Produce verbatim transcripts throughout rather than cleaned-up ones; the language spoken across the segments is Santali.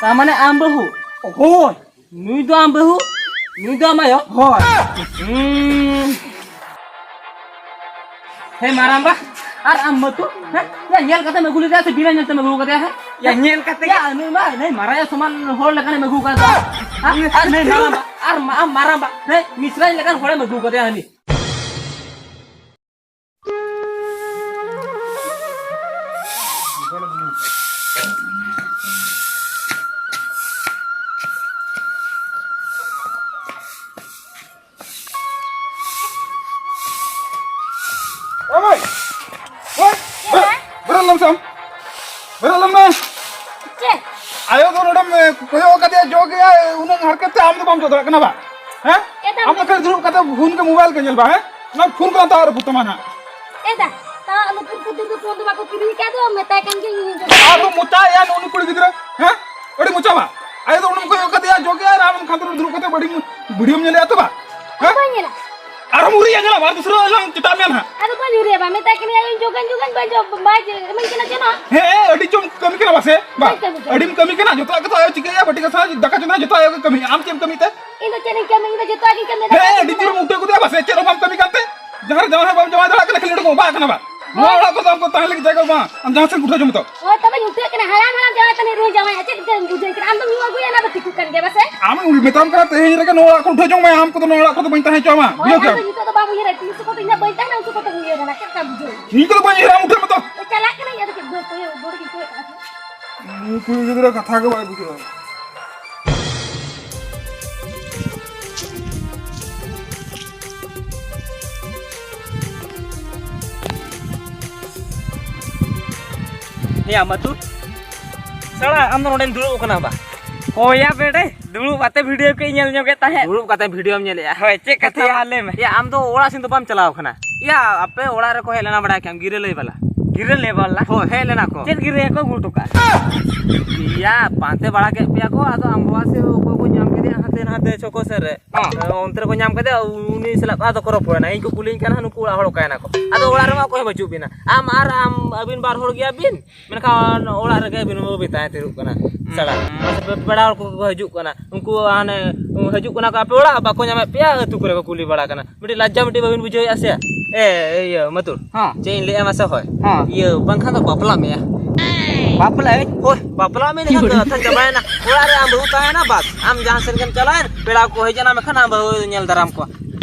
ᱛᱟᱨ ᱢᱟᱱᱮ ᱟᱢ ᱵᱟᱹᱦᱩ? ᱦᱳᱭ᱾ ᱱᱩᱭ ᱫᱚ ᱟᱢ ᱵᱟᱹᱦᱩ? ᱱᱩᱭ ᱫᱚ ᱟᱢ ᱟᱭᱳ? ᱦᱳᱭ᱾ ᱦᱩᱸ᱾ ᱦᱮᱸ, ᱢᱟᱨᱟᱝᱵᱟ, ᱟᱨ ᱟᱢ ᱢᱟᱹᱛᱩ, ᱦᱮᱸ? ᱭᱟ, ᱧᱮᱞ ᱠᱟᱛᱮᱢ ᱟᱹᱜᱩ ᱞᱮᱫᱮᱭᱟ ᱥᱮ ᱵᱤᱱᱟᱹ ᱧᱮᱞ ᱛᱮᱢ ᱟᱹᱜᱩ ᱠᱟᱫᱮᱭᱟ, ᱦᱮᱸ? ᱭᱟ, ᱧᱮᱞ ᱠᱟᱛᱮ ᱜᱮ᱾ ᱭᱟ, ᱱᱩᱭ ᱢᱟ, ᱱᱩᱭ ᱢᱟᱨᱟᱭᱟ ᱥᱚᱢᱟᱱ ᱦᱚᱲ ᱞᱮᱠᱟᱱᱮᱢ ᱟᱹᱜᱩ ᱠᱟᱫᱮᱭᱟ᱾ ᱦᱮᱸ? ᱟᱨ ᱱᱩᱭ ᱢᱟᱨᱟᱝᱵᱟ, ᱟᱨ ᱢᱟ-, ᱟᱢ ᱢᱟᱨᱟᱝᱵᱟ, ᱦᱮᱸ? ᱢᱤᱥᱨᱟᱧ ᱞᱮᱠᱟᱱ ᱦᱚᱲᱮᱢ ᱟᱹᱜᱩ ᱠᱟᱫᱮᱭᱟ ᱦᱟᱹᱱᱤ᱾ ᱳᱭ! ᱳᱭ! ᱪᱮᱫ ᱦᱚᱸ ᱵᱟᱝ᱾ ᱵᱮᱨᱮᱫ ᱞᱮᱢ ᱥᱮ ᱟᱢ᱾ ᱵᱮᱨᱮᱫ ᱞᱮᱢ ᱢᱮ᱾ ᱪᱮᱫ? ᱟᱭᱳ ᱫᱚ ᱱᱚᱰᱮᱢ, ᱮ, ᱠᱚᱭᱚᱜ ᱟᱠᱟᱫᱮᱭᱟ, ᱡᱚᱜ ᱮᱭᱟᱭ, ᱩᱱᱟᱹᱜ ᱦᱟᱨᱠᱮᱛ ᱛᱮ ᱟᱢ ᱫᱚ ᱵᱟᱢ ᱡᱚᱜ ᱫᱟᱲᱮᱭᱟᱜ ᱠᱟᱱᱟ ᱵᱟ? ᱦᱮᱸ? ᱮ, ᱫᱟ, ᱟᱢ ᱫᱚ ᱠᱷᱟᱹᱞᱤ ᱫᱩᱲᱩᱵ ᱠᱟᱛᱮ ᱯᱷᱳᱱ ᱜᱮ, ᱢᱳᱵᱟᱭᱤᱞ ᱜᱮ ᱧᱮᱞ ᱵᱟ, ᱦᱮᱸ? ᱚᱱᱟ ᱯᱷᱳᱱ ᱠᱚ ᱛᱟᱣ ᱨᱟᱹᱯᱩᱫ ᱛᱟᱢᱟ ᱱᱟᱦᱟᱜ᱾ ᱮ, ᱫᱟ, ᱛᱟᱣ ᱟᱞᱚ ᱯᱷᱳᱱ ᱠᱚ ᱫᱩᱲᱩᱵ ᱯᱷᱳᱱ ᱫᱚ ᱵᱟᱠᱚ ᱠᱤᱨᱤᱧ ᱟᱠᱟᱫ ᱫᱚ, ᱢᱮᱛᱟᱭ ᱠᱟᱱ ᱜᱮ ᱤᱧ ᱡᱚᱜ ᱟᱨ ᱫᱚ ᱢᱚᱪᱟᱭᱟ ᱱᱩᱜᱼᱩ ᱱᱩᱭ ᱠᱩᱲᱤ ᱜᱤᱫᱽᱨᱟᱹ, ᱦᱮᱸ? ᱟᱹᱰᱤ ᱢᱚᱪᱟ ᱵᱟ᱾ ᱟᱭᱳ ᱫᱚ ᱩᱱᱤᱢ ᱠᱚᱭᱚᱜ ᱠᱟᱫᱮᱭᱟ, ᱡᱚᱜ ᱮᱭᱟᱭ, ᱟᱨ ᱟᱢ ᱠᱷᱟᱱ ᱫᱚ ᱫᱩᱲᱩᱵ ᱠᱟᱛᱮ ᱵᱟᱹᱲᱤᱡ ᱵᱷᱤᱰᱤᱭᱳᱢ ᱧᱮᱞᱮᱫᱼᱟ ᱛᱚ ᱵᱟ? ᱦᱮᱸ? ᱵᱟᱹᱧ ᱧᱮᱞᱟ᱾ ᱟᱨᱦᱚᱸ ᱩᱨᱤᱡ ᱟᱸᱡᱚᱢᱟ, ᱵᱟᱨ ᱫᱩᱥᱨᱟᱹ ᱞᱟᱝ ᱪᱮᱛᱟᱜ ᱢᱮᱭᱟ ᱱᱟᱦᱟᱜ᱾ ᱟᱫᱚ ᱵᱟᱹᱧ ᱩᱨᱤᱭᱟ ᱵᱟ, ᱢᱮᱛᱟᱭ ᱠᱟᱹᱱᱟᱹᱧ ᱟᱭᱳᱧ ᱡᱚᱜᱟᱹᱧ ᱡᱚᱜᱟᱹᱧ, ᱵᱟᱭ ᱡᱚ-, ᱵᱟᱭ ᱡᱚ-, ᱤᱢᱟᱹᱧ ᱠᱟᱱᱟ ᱡᱚᱱᱚᱜ᱾ ᱦᱮᱸ, ᱟᱹᱰᱤ ᱪᱚᱢ ᱠᱟᱹᱢᱤ ᱠᱟᱱᱟ ᱵᱟᱥᱮ? ᱵᱟ, ᱵᱟᱹᱧ ᱠᱟᱹᱢᱤ ᱠᱟᱱᱟ᱾ ᱟᱹᱰᱤᱢ ᱠᱟᱹᱢᱤ ᱠᱟᱱᱟ, ᱡᱚᱛᱚᱣᱟᱜ ᱜᱮᱛᱚ ᱟᱭᱳ ᱪᱤᱠᱟᱹᱭᱟ, ᱵᱟᱹᱴᱤ ᱜᱟᱥᱟᱣ, ᱫᱟᱠᱟ ᱪᱚᱸᱫᱟ, ᱡᱚᱛᱚᱣᱟᱜ ᱟᱭᱳ ᱜᱮ ᱠᱟᱹᱢᱤᱭᱟ, ᱟᱢ ᱪᱮᱫ ᱮᱢ ᱠᱟᱹᱢᱤ ᱛᱮ? ᱤᱧ ᱫᱚ ᱪᱮᱫ ᱤᱧ ᱠᱟᱹᱢᱤᱭᱟ, ᱤᱧ ᱫᱚ ᱡᱚᱛᱚᱣᱟᱜ ᱜᱤᱧ ᱠᱟᱹᱢᱤᱭᱟ, ᱦᱮᱸ, ᱫᱟᱠᱟ ᱟᱹᱰᱤ ᱡᱚᱢ ᱡᱳᱨᱮᱢ ᱩᱴᱟᱹ ᱠᱚᱫᱚ ᱵᱟᱥᱮ, ᱪᱮᱫ ᱦᱚᱸ ᱵᱟᱢ ᱠᱟᱹᱢᱤ ᱠᱟᱱ ᱛᱮ? ᱡᱟᱦᱟᱸ ᱨᱮ ᱡᱟᱶᱟᱭ ᱦᱚᱸ ᱵᱟᱢ ᱡᱟᱶᱟᱭ ᱫᱟᱲᱮᱭᱟᱜ ᱠᱟᱱᱟ, ᱠᱷᱟᱹᱞᱤ ᱚᱸᱰᱮ ᱠᱚ ᱵᱟᱜ ᱠᱟᱱᱟ ᱵᱟ᱾ ᱱᱚᱣᱟ ᱚᱲᱟᱜ ᱠᱚᱫᱚ ᱟᱢ ᱠᱚ ᱛᱟᱦᱮᱸ ᱞᱟᱹᱜᱤᱫ ᱡᱟᱭᱜᱟ ᱵᱟᱝ, ᱟᱢ ᱡᱟᱦᱟᱸ ᱥᱮᱫ ᱩᱴᱷᱟᱹ ᱡᱚᱝ ᱛᱚ᱾ ᱦᱳᱭ, ᱛᱚᱵᱮᱧ ᱩᱴᱷᱟᱹᱜ ᱠᱟᱱᱟ, ᱦᱟᱲᱟᱢ ᱦᱟᱲᱟᱢ ᱡᱟᱶᱟᱭ ᱛᱟᱹᱱᱤᱡ ᱨᱮᱦᱚᱸ ᱡᱟᱶᱟᱭᱟ, ᱪᱮᱫ ᱞᱮᱠᱟᱢ ᱵᱩᱡᱷᱟᱹᱣ ᱠᱟᱱᱟ? ᱟᱢ ᱫᱚᱢ ᱧᱩ ᱟᱹᱜᱩᱭᱟ, ᱚᱱᱟ ᱫᱚ ᱴᱷᱤᱠᱚᱜ ᱠᱟᱱ ᱜᱮᱭᱟ ᱯᱟᱥᱮ? ᱟᱢ ᱩᱱᱤ ᱢᱮᱛᱟᱢ ᱠᱟᱱᱟ, ᱛᱮᱦᱮᱧ ᱨᱮᱜᱮ ᱱᱚᱣᱟ ᱚᱲᱟᱜ ᱠᱷᱚᱱ ᱩᱴᱷᱟᱹ ᱡᱚᱝ ᱢᱮ, ᱟᱢ ᱠᱚᱫᱚ ᱱᱚᱣᱟ ᱚᱲᱟᱜ ᱠᱷᱚᱱ ᱫᱚ ᱵᱟᱹᱧ ᱛᱟᱦᱮᱸ ᱦᱚᱪᱚᱣᱟᱢᱟ, ᱦᱳᱭ, ᱵᱩᱡᱷᱟᱹᱣ ᱟᱢ ᱠᱮᱫᱟᱢ? ᱫᱚ ᱱᱤᱛᱚᱜ ᱫᱚ ᱵᱟᱢ ᱩᱭᱦᱟᱹᱨᱟ, ᱛᱤᱱ ᱥᱮᱠᱚ ᱤᱧ ᱫᱚ ᱵᱟᱹᱧ ᱛᱟᱦᱮᱱᱟ, ᱩᱱ ᱥᱮᱠᱚ ᱩᱭᱦᱟᱹᱨᱟ ᱱᱟ, ᱪᱮᱫ ᱞᱮᱠᱟᱢ ᱵᱩᱡᱷᱟᱹᱣ? ᱤᱧ ᱠᱚᱫᱚ ᱵᱟᱹᱧ ᱩᱭᱦᱟᱹᱨᱟ, ᱩᱴᱷᱟᱹ ᱢᱮ ᱛᱚ᱾ ᱪᱟᱞᱟᱜ ᱠᱟᱹᱱᱟᱹᱧ, ᱟᱫᱚ ᱪᱮᱫ ᱫᱚ ᱠᱚᱭᱚᱜ ᱵᱚᱲ ᱜᱮ ᱠᱚᱭᱚᱜ ᱠᱟᱜ ᱠᱟᱱᱟ᱾ ᱱᱩᱭ ᱠᱩᱲᱤ ᱜᱤᱫᱽᱨᱟᱹ ᱠᱟᱛᱷᱟ ᱜᱮ ᱵᱟᱭ ᱵᱩᱡᱷᱟᱹᱣᱟ᱾ ᱮᱭᱟ ᱢᱟᱛᱩ, ᱥᱟᱞᱟ, ᱟᱢ ᱫᱚ ᱱᱚᱰᱮᱢ ᱫᱩᱲᱩᱵ ᱟᱠᱟᱱᱟ ᱵᱟ? ᱦᱳᱭᱟ ᱵᱮᱰᱮ, ᱫᱩᱲᱩᱵ ᱠᱟᱛᱮ ᱵᱷᱤᱰᱤᱭᱳ ᱠᱚᱧ ᱧᱮᱞ ᱧᱚᱜᱮᱫ ᱛᱟᱦᱮᱸᱫ᱾ ᱫᱩᱲᱩᱵ ᱠᱟᱛᱮ ᱵᱷᱤᱰᱤᱭᱳᱢ ᱧᱮᱞᱮᱫᱼᱟ? ᱦᱳᱭ, ᱪᱮᱫ ᱠᱟᱛᱷᱟ ᱮᱭᱟ, ᱢᱟ ᱞᱟᱹᱭ ᱢᱮ᱾ ᱮᱭᱟ, ᱟᱢ ᱫᱚ ᱚᱲᱟᱜ ᱥᱮᱱ ᱫᱚ ᱵᱟᱢ ᱪᱟᱞᱟᱣ ᱠᱟᱱᱟ? ᱮᱭᱟ, ᱟᱯᱮ ᱚᱲᱟᱜ ᱨᱮᱠᱚ ᱦᱮᱡ ᱞᱮᱱᱟ ᱵᱟᱲᱟᱭ ᱠᱷᱟᱱ, ᱜᱤᱨᱟᱹ ᱞᱟᱹᱭ ᱵᱟᱞᱟ᱾ ᱜᱤᱨᱟᱹ ᱞᱟᱹᱭ ᱵᱟᱞᱟ? ᱦᱳᱭ, ᱦᱮᱡ ᱞᱮᱱᱟ ᱠᱚ᱾ ᱪᱮᱫ ᱜᱤᱨᱟᱹ ᱠᱚ ᱟᱹᱜᱩ ᱦᱚᱴᱚ ᱠᱟᱜᱼᱟ? ᱮᱭᱟ, ᱯᱟᱱᱛᱮ ᱵᱟᱲᱟ ᱠᱮᱫ ᱯᱮᱭᱟ ᱠᱚ, ᱟᱫᱚ ᱟᱢ ᱵᱟᱵᱟ ᱥᱮ ᱚᱠᱚᱭ ᱠᱚ ᱧᱟᱢ ᱠᱮᱫᱮᱭᱟ ᱦᱟᱱᱛᱮ ᱦᱟᱱᱛᱮ ᱪᱷᱚᱠᱚ ᱥᱮᱫ ᱨᱮ᱾ ᱦᱮᱸ᱾ ᱚᱱᱛᱮ ᱨᱮᱠᱚ ᱧᱟᱢ ᱠᱮᱫᱮᱭᱟ, ᱩᱱᱤ ᱥᱟᱞᱟᱜ ᱠᱚ ᱟᱫᱚ ᱠᱚ ᱨᱚᱯᱚᱲᱮᱱᱟ᱾ ᱤᱧ ᱠᱚ ᱠᱩᱞᱤᱧ ᱠᱟᱱᱟ, ᱱᱩᱠᱩ ᱚᱲᱟᱜ ᱦᱚᱲ ᱚᱠᱟᱭᱮᱱᱟ ᱠᱚ? ᱟᱫᱚ ᱚᱲᱟᱜ ᱨᱮᱢᱟ ᱚᱠᱚᱭ ᱦᱚᱸ ᱵᱟᱹᱪᱩᱜ ᱵᱤᱱᱟ, ᱟᱢ ᱟᱨ ᱟᱢ ᱟᱹᱵᱤᱱ ᱵᱟᱨ ᱦᱚᱲ ᱜᱮᱭᱟ ᱵᱤᱱ᱾ ᱢᱮᱱᱠᱷᱟᱱ ᱚᱲᱟᱜ ᱨᱮᱜᱮ ᱟᱹᱵᱤᱱ ᱦᱚᱸ ᱵᱟᱹᱵᱤᱱ ᱛᱟᱦᱮᱸ ᱛᱷᱤᱨᱚᱜ ᱠᱟᱱᱟ᱾ ᱥᱟᱞᱟ, ᱢᱟᱥᱮ ᱯᱮ-, ᱯᱮᱲᱟ ᱦᱚᱲ ᱠᱚᱠᱚ ᱦᱤᱡᱩᱜ ᱠᱟᱱᱟ, ᱩᱱᱠᱩ ᱦᱟᱱᱮ ᱦᱤᱡᱩᱜ ᱠᱟᱱᱟ ᱠᱚ ᱟᱯᱮ ᱚᱲᱟᱜ, ᱵᱟᱠᱚ ᱧᱟᱢᱮᱫ ᱯᱮᱭᱟ, ᱟᱹᱛᱩ ᱠᱚᱨᱮ ᱠᱚ ᱠᱩᱞᱤ ᱵᱟᱲᱟ ᱠᱟᱱᱟ᱾ ᱢᱤᱫᱴᱤᱡ ᱞᱟᱡᱡᱟ ᱢᱤᱫᱴᱤᱡ ᱵᱟᱹᱵᱤᱱ ᱵᱩᱡᱷᱟᱹᱣᱮᱫᱼᱟ ᱥᱮ? ᱮ, ᱤᱭᱟᱹ, ᱢᱟᱹᱛᱩᱨ᱾ ᱦᱚᱸ᱾ ᱪᱮᱫ ᱤᱧ ᱞᱟᱹᱭᱮᱫᱼᱟ ᱢᱟᱥᱮ, ᱦᱳᱭ᱾ ᱦᱚᱸ᱾ ᱤᱭᱟᱹ, ᱵᱟᱝᱠᱷᱟᱱ ᱫᱚ ᱵᱟᱯᱞᱟᱜ ᱢᱮᱭᱟ᱾ ᱵᱟᱯᱞᱟᱜ ᱟᱹᱧ? ᱦᱳᱭ, ᱵᱟᱯᱞᱟᱜ ᱢᱮ, ᱮᱱᱠᱷᱟᱱ ᱫᱚ ᱠᱟᱛᱷᱟ ᱪᱟᱵᱟᱭᱮᱱᱟ᱾ ᱚᱲᱟᱜ ᱨᱮ ᱟᱢ ᱵᱟᱹᱦᱩ ᱛᱟᱦᱮᱱᱟ, ᱵᱟᱥ᱾ ᱟᱢ ᱡᱟᱦᱟᱸ ᱥᱮᱫ ᱜᱮᱢ ᱪᱟᱞᱟᱣᱮᱱ, ᱯᱮᱲᱟ ᱠᱚ ᱦᱮᱡ ᱮᱱᱟ, ᱢᱮᱱᱠᱷᱟᱱ ᱟᱢ ᱵᱟᱹᱦᱩ ᱧᱮᱞ ᱫᱟᱨᱟᱢ ᱠᱚᱣᱟ᱾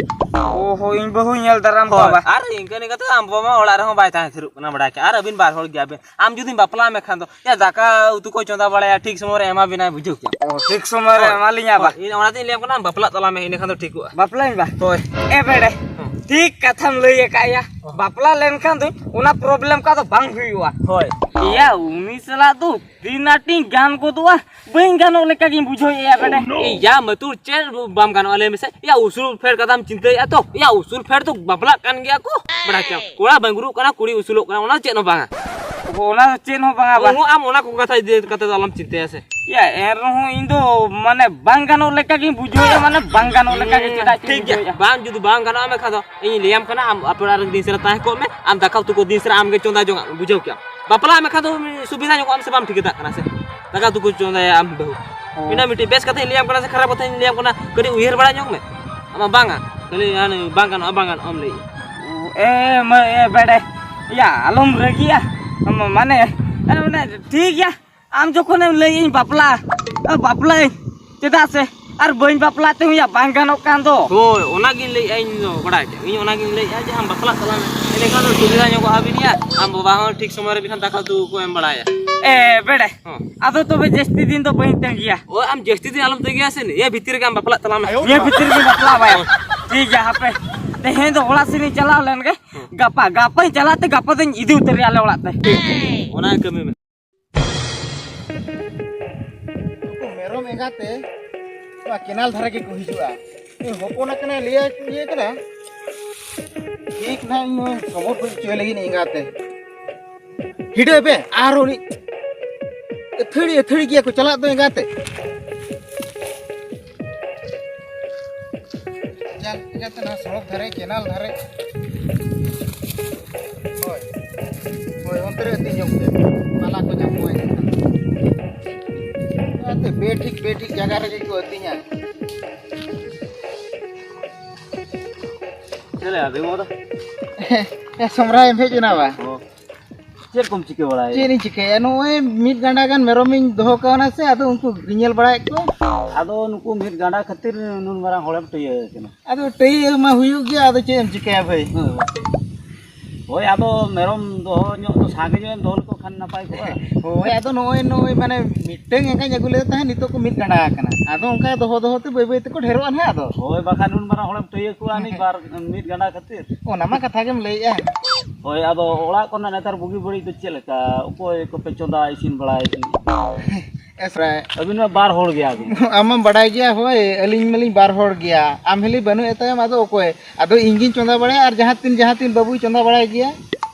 ᱚ ᱦᱳᱭ, ᱤᱧ ᱵᱟᱹᱦᱩ ᱧᱮᱞ ᱫᱟᱨᱟᱢ ᱠᱚᱣᱟ ᱦᱳᱭ, ᱵᱟ᱾ ᱟᱨ ᱤᱱᱠᱟᱹ ᱤᱱᱠᱟᱹ ᱛᱮ ᱟᱢ ᱵᱟᱵᱟ ᱢᱟ ᱚᱲᱟᱜ ᱨᱮᱦᱚᱸ ᱵᱟᱭ ᱛᱟᱦᱮᱸ ᱛᱷᱤᱨᱚᱜ ᱠᱟᱱᱟ, ᱵᱟᱲᱟᱭ ᱠᱮᱜᱼᱟ᱾ ᱟᱨ ᱟᱹᱵᱤᱱ ᱵᱟᱨ ᱦᱚᱲ ᱜᱮᱭᱟ ᱵᱤᱱ᱾ ᱟᱢ ᱡᱩᱫᱤᱢ ᱵᱟᱯᱞᱟ ᱢᱮᱠᱷᱟᱱ ᱫᱚ, ᱭᱟ, ᱫᱟᱠᱟ ᱩᱛᱩ ᱠᱚ ᱪᱚᱸᱫᱟ ᱵᱟᱲᱟᱭᱟ, ᱴᱷᱤᱠ ᱥᱚᱢᱚᱭ ᱨᱮ ᱮᱢᱟ ᱵᱤᱱᱟᱭ, ᱵᱩᱡᱷᱟᱹᱣ ᱠᱮᱜᱼᱟᱢ᱾ ᱚ, ᱴᱷᱤᱠ ᱥᱚᱢᱚᱭ ᱨᱮ ᱦᱳᱭ᱾ ᱮᱢᱟᱞᱤᱧᱟ ᱵᱟ᱾ ᱦᱳᱭ, ᱤᱧ ᱚᱱᱟᱛᱤᱧ ᱞᱟᱹᱭᱟᱢ ᱠᱟᱱᱟ, ᱟᱢ ᱵᱟᱯᱞᱟᱜ ᱛᱟᱞᱟᱝ ᱢᱮ, ᱤᱱᱟᱹ ᱠᱷᱟᱱ ᱫᱚ ᱴᱷᱤᱠᱚᱜᱼᱟ᱾ ᱵᱟᱯᱞᱟᱧ ᱵᱟ᱾ ᱦᱳᱭ᱾ ᱮ ᱵᱮᱲᱮ, ᱦᱮᱸ᱾ ᱴᱷᱤᱠ ᱠᱟᱛᱷᱟᱢ ᱞᱟᱹᱭ ᱟᱠᱟᱫ ᱭᱟ᱾ ᱦᱮᱸ᱾ ᱵᱟᱯᱞᱟ ᱞᱮᱱᱠᱷᱟᱱ ᱫᱚ ᱚᱱᱟ problem ᱠᱟ ᱫᱚ ᱵᱟᱝ ᱦᱩᱭᱩᱜᱼᱟ᱾ ᱦᱳᱭ᱾ ᱮᱭᱟ, ᱩᱱᱤ ᱥᱟᱞᱟᱜ ᱫᱚ ᱛᱤᱱ ᱟᱸᱴᱤᱧ ᱜᱟᱱ ᱜᱚᱫᱚᱜᱼᱟ, ᱵᱟᱹᱧ ᱜᱟᱱᱚᱜ ᱞᱮᱠᱟ ᱜᱤᱧ ᱵᱩᱡᱷᱟᱹᱣᱮᱫᱼᱟ ᱵᱮᱴᱟ᱾ ᱮ ᱭᱟ ᱢᱟᱹᱛᱩᱨ, ᱪᱮᱫ ᱵᱟᱢ ᱜᱟᱱᱚᱜᱼᱟ ᱞᱟᱹᱭ ᱢᱮᱥᱮ? ᱮᱭᱟ, ᱩᱥᱩᱞ ᱯᱷᱮᱨ ᱠᱟᱛᱷᱟᱢ ᱪᱤᱱᱛᱟᱹᱭᱮᱫᱼᱟ ᱛᱚ? ᱮᱭᱟ, ᱩᱥᱩᱞ ᱯᱷᱮᱨ ᱫᱚ ᱵᱟᱯᱞᱟᱜ ᱠᱟᱱ ᱜᱮᱭᱟ ᱠᱚ, ᱵᱟᱲᱟᱭ ᱠᱮᱫᱟᱢ᱾ ᱠᱚᱲᱟ ᱵᱟᱝᱜᱽᱨᱩᱜ ᱠᱟᱱᱟ, ᱠᱩᱲᱤ ᱩᱥᱩᱞᱚᱜ ᱠᱟᱱᱟ, ᱚᱱᱟ ᱫᱚ ᱪᱮᱫ ᱦᱚᱸ ᱵᱟᱝᱟ᱾ ᱚᱱᱟ ᱫᱚ ᱪᱮᱫ ᱦᱚᱸ ᱵᱟᱝᱟ ᱵᱟ᱾ ᱚᱦᱚᱸ, ᱟᱢ ᱚᱱᱟ ᱠᱚ ᱠᱟᱛᱷᱟ ᱤᱫᱤ ᱠᱟᱛᱮ ᱫᱚ ᱟᱞᱚᱢ ᱪᱤᱱᱛᱟᱹᱭᱟ ᱥᱮ᱾ ᱮᱭᱟ, ᱮᱱ ᱨᱮᱦᱚᱸ ᱤᱧ ᱫᱚ ᱢᱟᱱᱮ ᱵᱟᱝ ᱜᱟᱱᱚᱜ ᱞᱮᱠᱟ ᱜᱤᱧ ᱵᱩᱡᱷᱟᱹᱣᱮᱫᱼᱟ, ᱢᱟᱱᱮ ᱵᱟᱝ ᱜᱟᱱᱚᱜ ᱞᱮᱠᱟ ᱜᱮ᱾ ᱦᱩᱸ, ᱪᱮᱫᱟᱜ ᱪᱚᱧ ᱴᱷᱤᱠ ᱜᱮᱭᱟ᱾ ᱵᱩᱡᱷᱟᱹᱣᱮᱫᱼᱟ᱾ ᱵᱟᱝ, ᱡᱩᱫᱤ ᱵᱟᱝ ᱜᱟᱱᱚᱜᱼᱟ ᱢᱮᱱᱠᱷᱟᱱ ᱫᱚ ᱤᱧᱤᱧ ᱞᱟᱹᱭᱟᱢ ᱠᱟᱱᱟ, ᱟᱢ ᱟᱯᱮ ᱚᱲᱟᱜ ᱨᱮ ᱫᱤᱱ ᱥᱟᱨᱟ ᱛᱟᱦᱮᱸ ᱠᱚᱜ ᱢᱮ, ᱟᱢ ᱫᱟᱠᱟ ᱩᱛᱩ ᱠᱚ ᱫᱤᱱ ᱥᱟᱨᱟ ᱟᱢ ᱜᱮ ᱪᱚᱸᱫᱟ ᱡᱚᱝᱟᱜ ᱢᱮ, ᱵᱩᱡᱷᱟᱹᱣ ᱠᱮᱜᱼᱟᱢ᱾ ᱵᱟᱯᱞᱟᱜ ᱢᱮ ᱠᱷᱟᱱ ᱫᱚ ᱥᱩᱵᱤᱫᱷᱟ ᱧᱚᱜᱚᱜ ᱟᱢ ᱥᱮ ᱵᱟᱢ ᱴᱷᱤᱠᱟᱹ ᱫᱟᱲᱮᱭᱟᱜ ᱠᱟᱱᱟ ᱥᱮ? ᱫᱟᱠᱟ ᱩᱛᱩ ᱠᱚ ᱪᱚᱸᱫᱟᱭᱟ ᱟᱢ ᱵᱟᱹᱦᱩ᱾ ᱦᱳᱭ᱾ ᱢᱤᱫᱴᱟᱝ ᱢᱤᱫᱴᱤᱡ ᱵᱮᱥ ᱠᱟᱛᱷᱟᱧ ᱞᱟᱹᱭᱟᱢ ᱠᱟᱱᱟ ᱥᱮ ᱠᱷᱟᱨᱟᱯ ᱠᱟᱛᱷᱟᱧ ᱞᱟᱹᱭᱟᱢ ᱠᱟᱱᱟ, ᱠᱟᱹᱴᱤᱡ ᱩᱭᱦᱟᱹᱨ ᱵᱟᱲᱟ ᱧᱚᱜ ᱢᱮ᱾ ᱟᱢᱟᱜ ᱵᱟᱝᱟ, ᱠᱷᱟᱹᱞᱤ ᱦᱟᱱᱮ ᱵᱟᱝ ᱜᱟᱱᱚᱜᱼᱟ, ᱵᱟᱝ ᱜᱟᱱᱚᱜᱼᱟ ᱮᱢ ᱞᱟᱹᱭᱮᱫᱼᱟ᱾ ᱮ ᱢᱟᱹᱭ, ᱮ ᱵᱮᱲᱮ, ᱭᱟ, ᱟᱞᱚᱢ ᱨᱟᱹᱜᱤᱜᱼᱟ᱾ ᱢᱟᱱᱮ, ᱮ, ᱢᱟᱱᱮ, ᱴᱷᱤᱠ ᱜᱮᱭᱟ, ᱟᱢ ᱡᱚᱠᱷᱚᱱᱮᱢ ᱞᱟᱹᱭᱮᱫ ᱤᱧ ᱵᱟᱯᱞᱟ, ᱮ, ᱵᱟᱯᱞᱟᱭᱟᱹᱧ, ᱪᱮᱫᱟᱜ ᱥᱮ ᱟᱨ ᱵᱟᱹᱧ ᱵᱟᱯᱞᱟ ᱛᱮᱦᱚᱸ ᱭᱟ ᱵᱟᱝ ᱜᱟᱱᱚᱜ ᱠᱟᱱ ᱫᱚ᱾ ᱦᱳᱭ, ᱚᱱᱟᱜᱤᱧ ᱞᱟᱹᱭᱮᱫᱼᱟ ᱤᱧ ᱫᱚ, ᱵᱟᱲᱟᱭ ᱠᱮᱫ ᱤᱧ, ᱚᱱᱟᱜᱤᱧ ᱞᱟᱹᱭᱮᱫᱼᱟ ᱡᱮ ᱟᱢ ᱵᱟᱯᱞᱟᱜ ᱛᱟᱞᱟᱝ ᱢᱮ, ᱮᱸᱰᱮᱠᱷᱟᱱ ᱫᱚ ᱥᱩᱵᱤᱫᱷᱟ ᱧᱚᱜᱚᱜᱼᱟ ᱵᱤᱱ ᱭᱟ, ᱟᱢ ᱵᱟᱵᱟ ᱦᱚᱸ ᱴᱷᱤᱠ ᱥᱚᱢᱚᱭ ᱨᱮ ᱵᱤᱱ ᱫᱟᱠᱟ ᱩᱛᱩ ᱠᱚ ᱮᱢ ᱵᱟᱲᱟᱭᱟ᱾ ᱮ ᱵᱮᱲᱮ, ᱦᱚᱸ᱾ ᱟᱫᱚ ᱛᱚᱵᱮ ᱡᱟᱹᱥᱛᱤ ᱫᱤᱱ ᱫᱚ ᱵᱟᱹᱧ ᱛᱟᱺᱜᱤᱭᱟ᱾ ᱳᱭ, ᱟᱢ ᱡᱟᱹᱥᱛᱤ ᱫᱤᱱ ᱟᱞᱚᱢ ᱛᱟᱺᱜᱤᱭᱟ ᱥᱮ, ᱱᱤᱭᱟᱹ ᱵᱷᱤᱛᱤᱨ ᱨᱮᱜᱮ ᱟᱢ ᱵᱟᱯᱞᱟᱜ ᱛᱟᱞᱟᱝ ᱢᱮ᱾ ᱱᱤᱭᱟᱹ ᱵᱷᱤᱛᱤᱨ ᱨᱮᱜᱮ ᱵᱟᱯᱞᱟ ᱵᱟᱭᱟ᱾ ᱦᱳᱭ᱾ ᱴᱷᱤᱠ ᱜᱮᱭᱟ, ᱦᱟᱯᱮ, ᱛᱮᱦᱮᱧ ᱫᱚ ᱚᱲᱟᱜ ᱥᱮᱫ ᱤᱧ ᱪᱟᱞᱟᱣ ᱞᱮᱱ ᱜᱮ᱾ ᱦᱚᱸ᱾ ᱜᱟᱯᱟ, ᱜᱟᱯᱟᱧ ᱪᱟᱞᱟᱜ ᱛᱮ ᱜᱟᱯᱟ ᱫᱚᱧ ᱤᱫᱤ ᱩᱛᱟᱹᱨᱮᱭᱟ ᱟᱞᱮ ᱚᱲᱟᱜ ᱛᱮ᱾ ᱚᱱᱟ ᱠᱟᱹᱢᱤ ᱢᱮ᱾ ᱩᱱᱠᱩ ᱢᱮᱨᱚᱢ ᱮᱸᱜᱟ ᱛᱮ ᱱᱚᱣᱟ ᱠᱮᱱᱟᱞ ᱫᱷᱟᱨᱮ ᱜᱮᱠᱚ ᱦᱤᱡᱩᱜᱼᱟ᱾ ᱩᱱᱤ ᱦᱚᱯᱚᱱ ᱟᱠᱟᱱᱟᱭ, ᱞᱟᱹᱭᱟᱭ, ᱤᱭᱟᱹ ᱠᱟᱱᱟ᱾ ᱴᱷᱤᱠ ᱱᱟᱦᱟᱜ ᱤᱧ ᱦᱚᱸ ᱥᱚᱵᱚᱨ ᱦᱚᱪᱚᱭ ᱞᱟᱹᱜᱤᱫ ᱮᱸᱜᱟ ᱛᱮ᱾ ᱦᱤᱰᱟᱹ ᱵᱮ, ᱟᱨ ᱩᱱᱤ ᱟᱹᱛᱷᱟᱹᱲᱤ ᱟᱹᱛᱷᱟᱹᱲᱤ ᱜᱮᱭᱟ ᱠᱚ, ᱪᱟᱞᱟᱜ ᱫᱚ ᱮᱸᱜᱟᱛᱮ᱾ ᱪᱤᱠᱟᱹᱛᱮ ᱱᱚᱣᱟ ᱥᱚᱲᱚᱠ ᱫᱷᱟᱨᱮ, ᱠᱮᱱᱟᱞ ᱫᱷᱟᱨᱮ᱾ ᱦᱳᱭ᱾ ᱦᱳᱭ, ᱚᱱᱛᱮ ᱨᱮ ᱟᱹᱛᱤᱧ ᱡᱚᱝ ᱯᱮ᱾ ᱯᱟᱞᱟ ᱠᱚ ᱧᱟᱢᱚᱜᱼᱟ᱾ ᱚᱱᱟᱛᱮ ᱵᱮᱴᱷᱤᱠ, ᱵᱮᱴᱷᱤᱠ ᱡᱟᱭᱜᱟ ᱨᱮᱜᱮ ᱠᱚ ᱟᱹᱛᱤᱧᱟ᱾ ᱪᱮᱫ ᱞᱮᱭᱟ, ᱵᱷᱤᱢᱚ ᱫᱚ? ᱮ, ᱥᱚᱢᱨᱟᱭ ᱮᱢ ᱦᱮᱡ ᱮᱱᱟ ᱵᱟ? ᱦᱚᱸ᱾ ᱪᱮᱫ ᱠᱚᱢ ᱪᱤᱠᱟᱹ ᱵᱟᱲᱟᱭᱮᱫᱟ? ᱪᱮᱫ ᱤᱧ ᱪᱤᱠᱟᱹᱭᱟ? ᱱᱚᱜᱼᱚᱭ ᱢᱤᱫ ᱜᱟᱸᱰᱟ ᱜᱟᱱ ᱢᱮᱨᱚᱢᱤᱧ ᱫᱚᱦᱚ ᱠᱟᱣᱱᱟ ᱥᱮ, ᱟᱫᱚ ᱩᱱᱠᱩ ᱜᱮᱧᱮᱞ ᱵᱟᱲᱟᱭᱮᱫ ᱠᱚᱣᱟ᱾ ᱟᱫᱚ ᱱᱩᱠᱩ ᱢᱤᱫ ᱜᱟᱸᱰᱟ ᱠᱷᱟᱹᱛᱤᱨ ᱱᱩᱱ ᱢᱟᱨᱟᱝ ᱦᱚᱲᱮᱢ ᱴᱟᱹᱭᱟᱹ ᱟᱠᱟᱱᱟ᱾ ᱟᱫᱚ ᱴᱟᱹᱭᱟᱹ ᱢᱟ ᱦᱩᱭᱩᱜ ᱜᱮᱭᱟ, ᱟᱫᱚ ᱪᱮᱫ ᱮᱢ ᱪᱤᱠᱟᱹᱭᱟ ᱵᱷᱟᱹᱭ? ᱦᱳᱭ᱾ ᱦᱳᱭ, ᱟᱫᱚ ᱢᱮᱨᱚᱢ ᱫᱚᱦᱚ ᱧᱚᱜ ᱫᱚ ᱥᱟᱸᱜᱮ ᱧᱚᱜ ᱮᱢ ᱫᱚᱦᱚ ᱞᱮᱠᱚ ᱠᱷᱟᱱ ᱱᱟᱯᱟᱭ ᱠᱚᱜᱼᱟ᱾ ᱦᱳᱭ, ᱟᱫᱚ ᱱᱚᱜᱼᱚᱭ, ᱱᱚᱜᱼᱚᱭ ᱢᱟᱱᱮ ᱢᱤᱫᱴᱟᱹᱝ ᱮᱸᱜᱟᱧ ᱟᱹᱜᱩ ᱞᱮᱫᱮ ᱛᱟᱦᱮᱸᱫ, ᱱᱤᱛᱚᱜ ᱠᱚ ᱢᱤᱫ ᱜᱟᱸᱰᱟ ᱟᱠᱟᱱᱟ᱾ ᱟᱫᱚ ᱚᱱᱠᱟ ᱫᱚᱦᱚ ᱫᱚᱦᱚ ᱛᱮ ᱵᱟᱹᱭ ᱵᱟᱹᱭ ᱛᱮᱠᱚ ᱰᱷᱮᱨᱚᱜᱼᱟ ᱱᱟᱦᱟᱜ ᱟᱫᱚ᱾ ᱦᱳᱭ, ᱵᱟᱠᱷᱟᱱ ᱱᱩᱱ ᱢᱟᱨᱟᱝ ᱦᱚᱲᱮᱢ ᱴᱟᱹᱭᱟᱹ ᱠᱚᱣᱟ ᱱᱤᱡ ᱵᱟᱨ ᱢᱤᱫ ᱜᱟᱸᱰᱟ ᱠᱷᱟᱹᱛᱤᱨ᱾ ᱚᱱᱟ ᱢᱟ ᱠᱟᱛᱷᱟ ᱜᱮᱢ ᱞᱟᱹᱭᱮᱜᱼᱟ᱾ ᱦᱳᱭ, ᱟᱫᱚ ᱚᱲᱟᱜ ᱠᱚᱨᱮᱱᱟᱜ ᱱᱮᱛᱟᱨ ᱵᱩᱜᱤ ᱵᱟᱹᱲᱤᱡ ᱫᱚ ᱪᱮᱫ ᱞᱮᱠᱟ? ᱚᱠᱚᱭ ᱠᱚᱯᱮ ᱪᱚᱸᱫᱟ ᱤᱥᱤᱱ ᱵᱟᱲᱟᱭᱮᱫ? ᱮᱥᱨᱟᱭ᱾ ᱟᱹᱵᱤᱱ ᱢᱟ ᱵᱟᱨ ᱦᱚᱲ ᱜᱮᱭᱟ ᱵᱤᱱ᱾ ᱟᱢ ᱢᱟᱢ ᱵᱟᱰᱟᱭ ᱜᱮᱭᱟ, ᱦᱳᱭ, ᱟᱹᱞᱤᱧ ᱢᱟᱞᱤᱧ ᱵᱟᱨ ᱦᱚᱲ ᱜᱮᱭᱟ᱾ ᱟᱢ ᱦᱤᱞᱤ ᱵᱟᱹᱱᱩᱜ ᱮ ᱛᱟᱭᱚᱢ, ᱟᱫᱚ ᱚᱠᱚᱭ? ᱟᱫᱚ ᱤᱧ ᱜᱤᱧ ᱪᱚᱸᱫᱟ ᱵᱟᱲᱟᱭᱟ, ᱟᱨ ᱡᱟᱦᱟᱸ ᱛᱤᱱ, ᱡᱟᱦᱟᱸ ᱛᱤᱱ ᱵᱟᱹᱵᱩᱭ ᱪᱚᱸᱫᱟ ᱵᱟᱲᱟᱭ ᱜᱮᱭᱟ᱾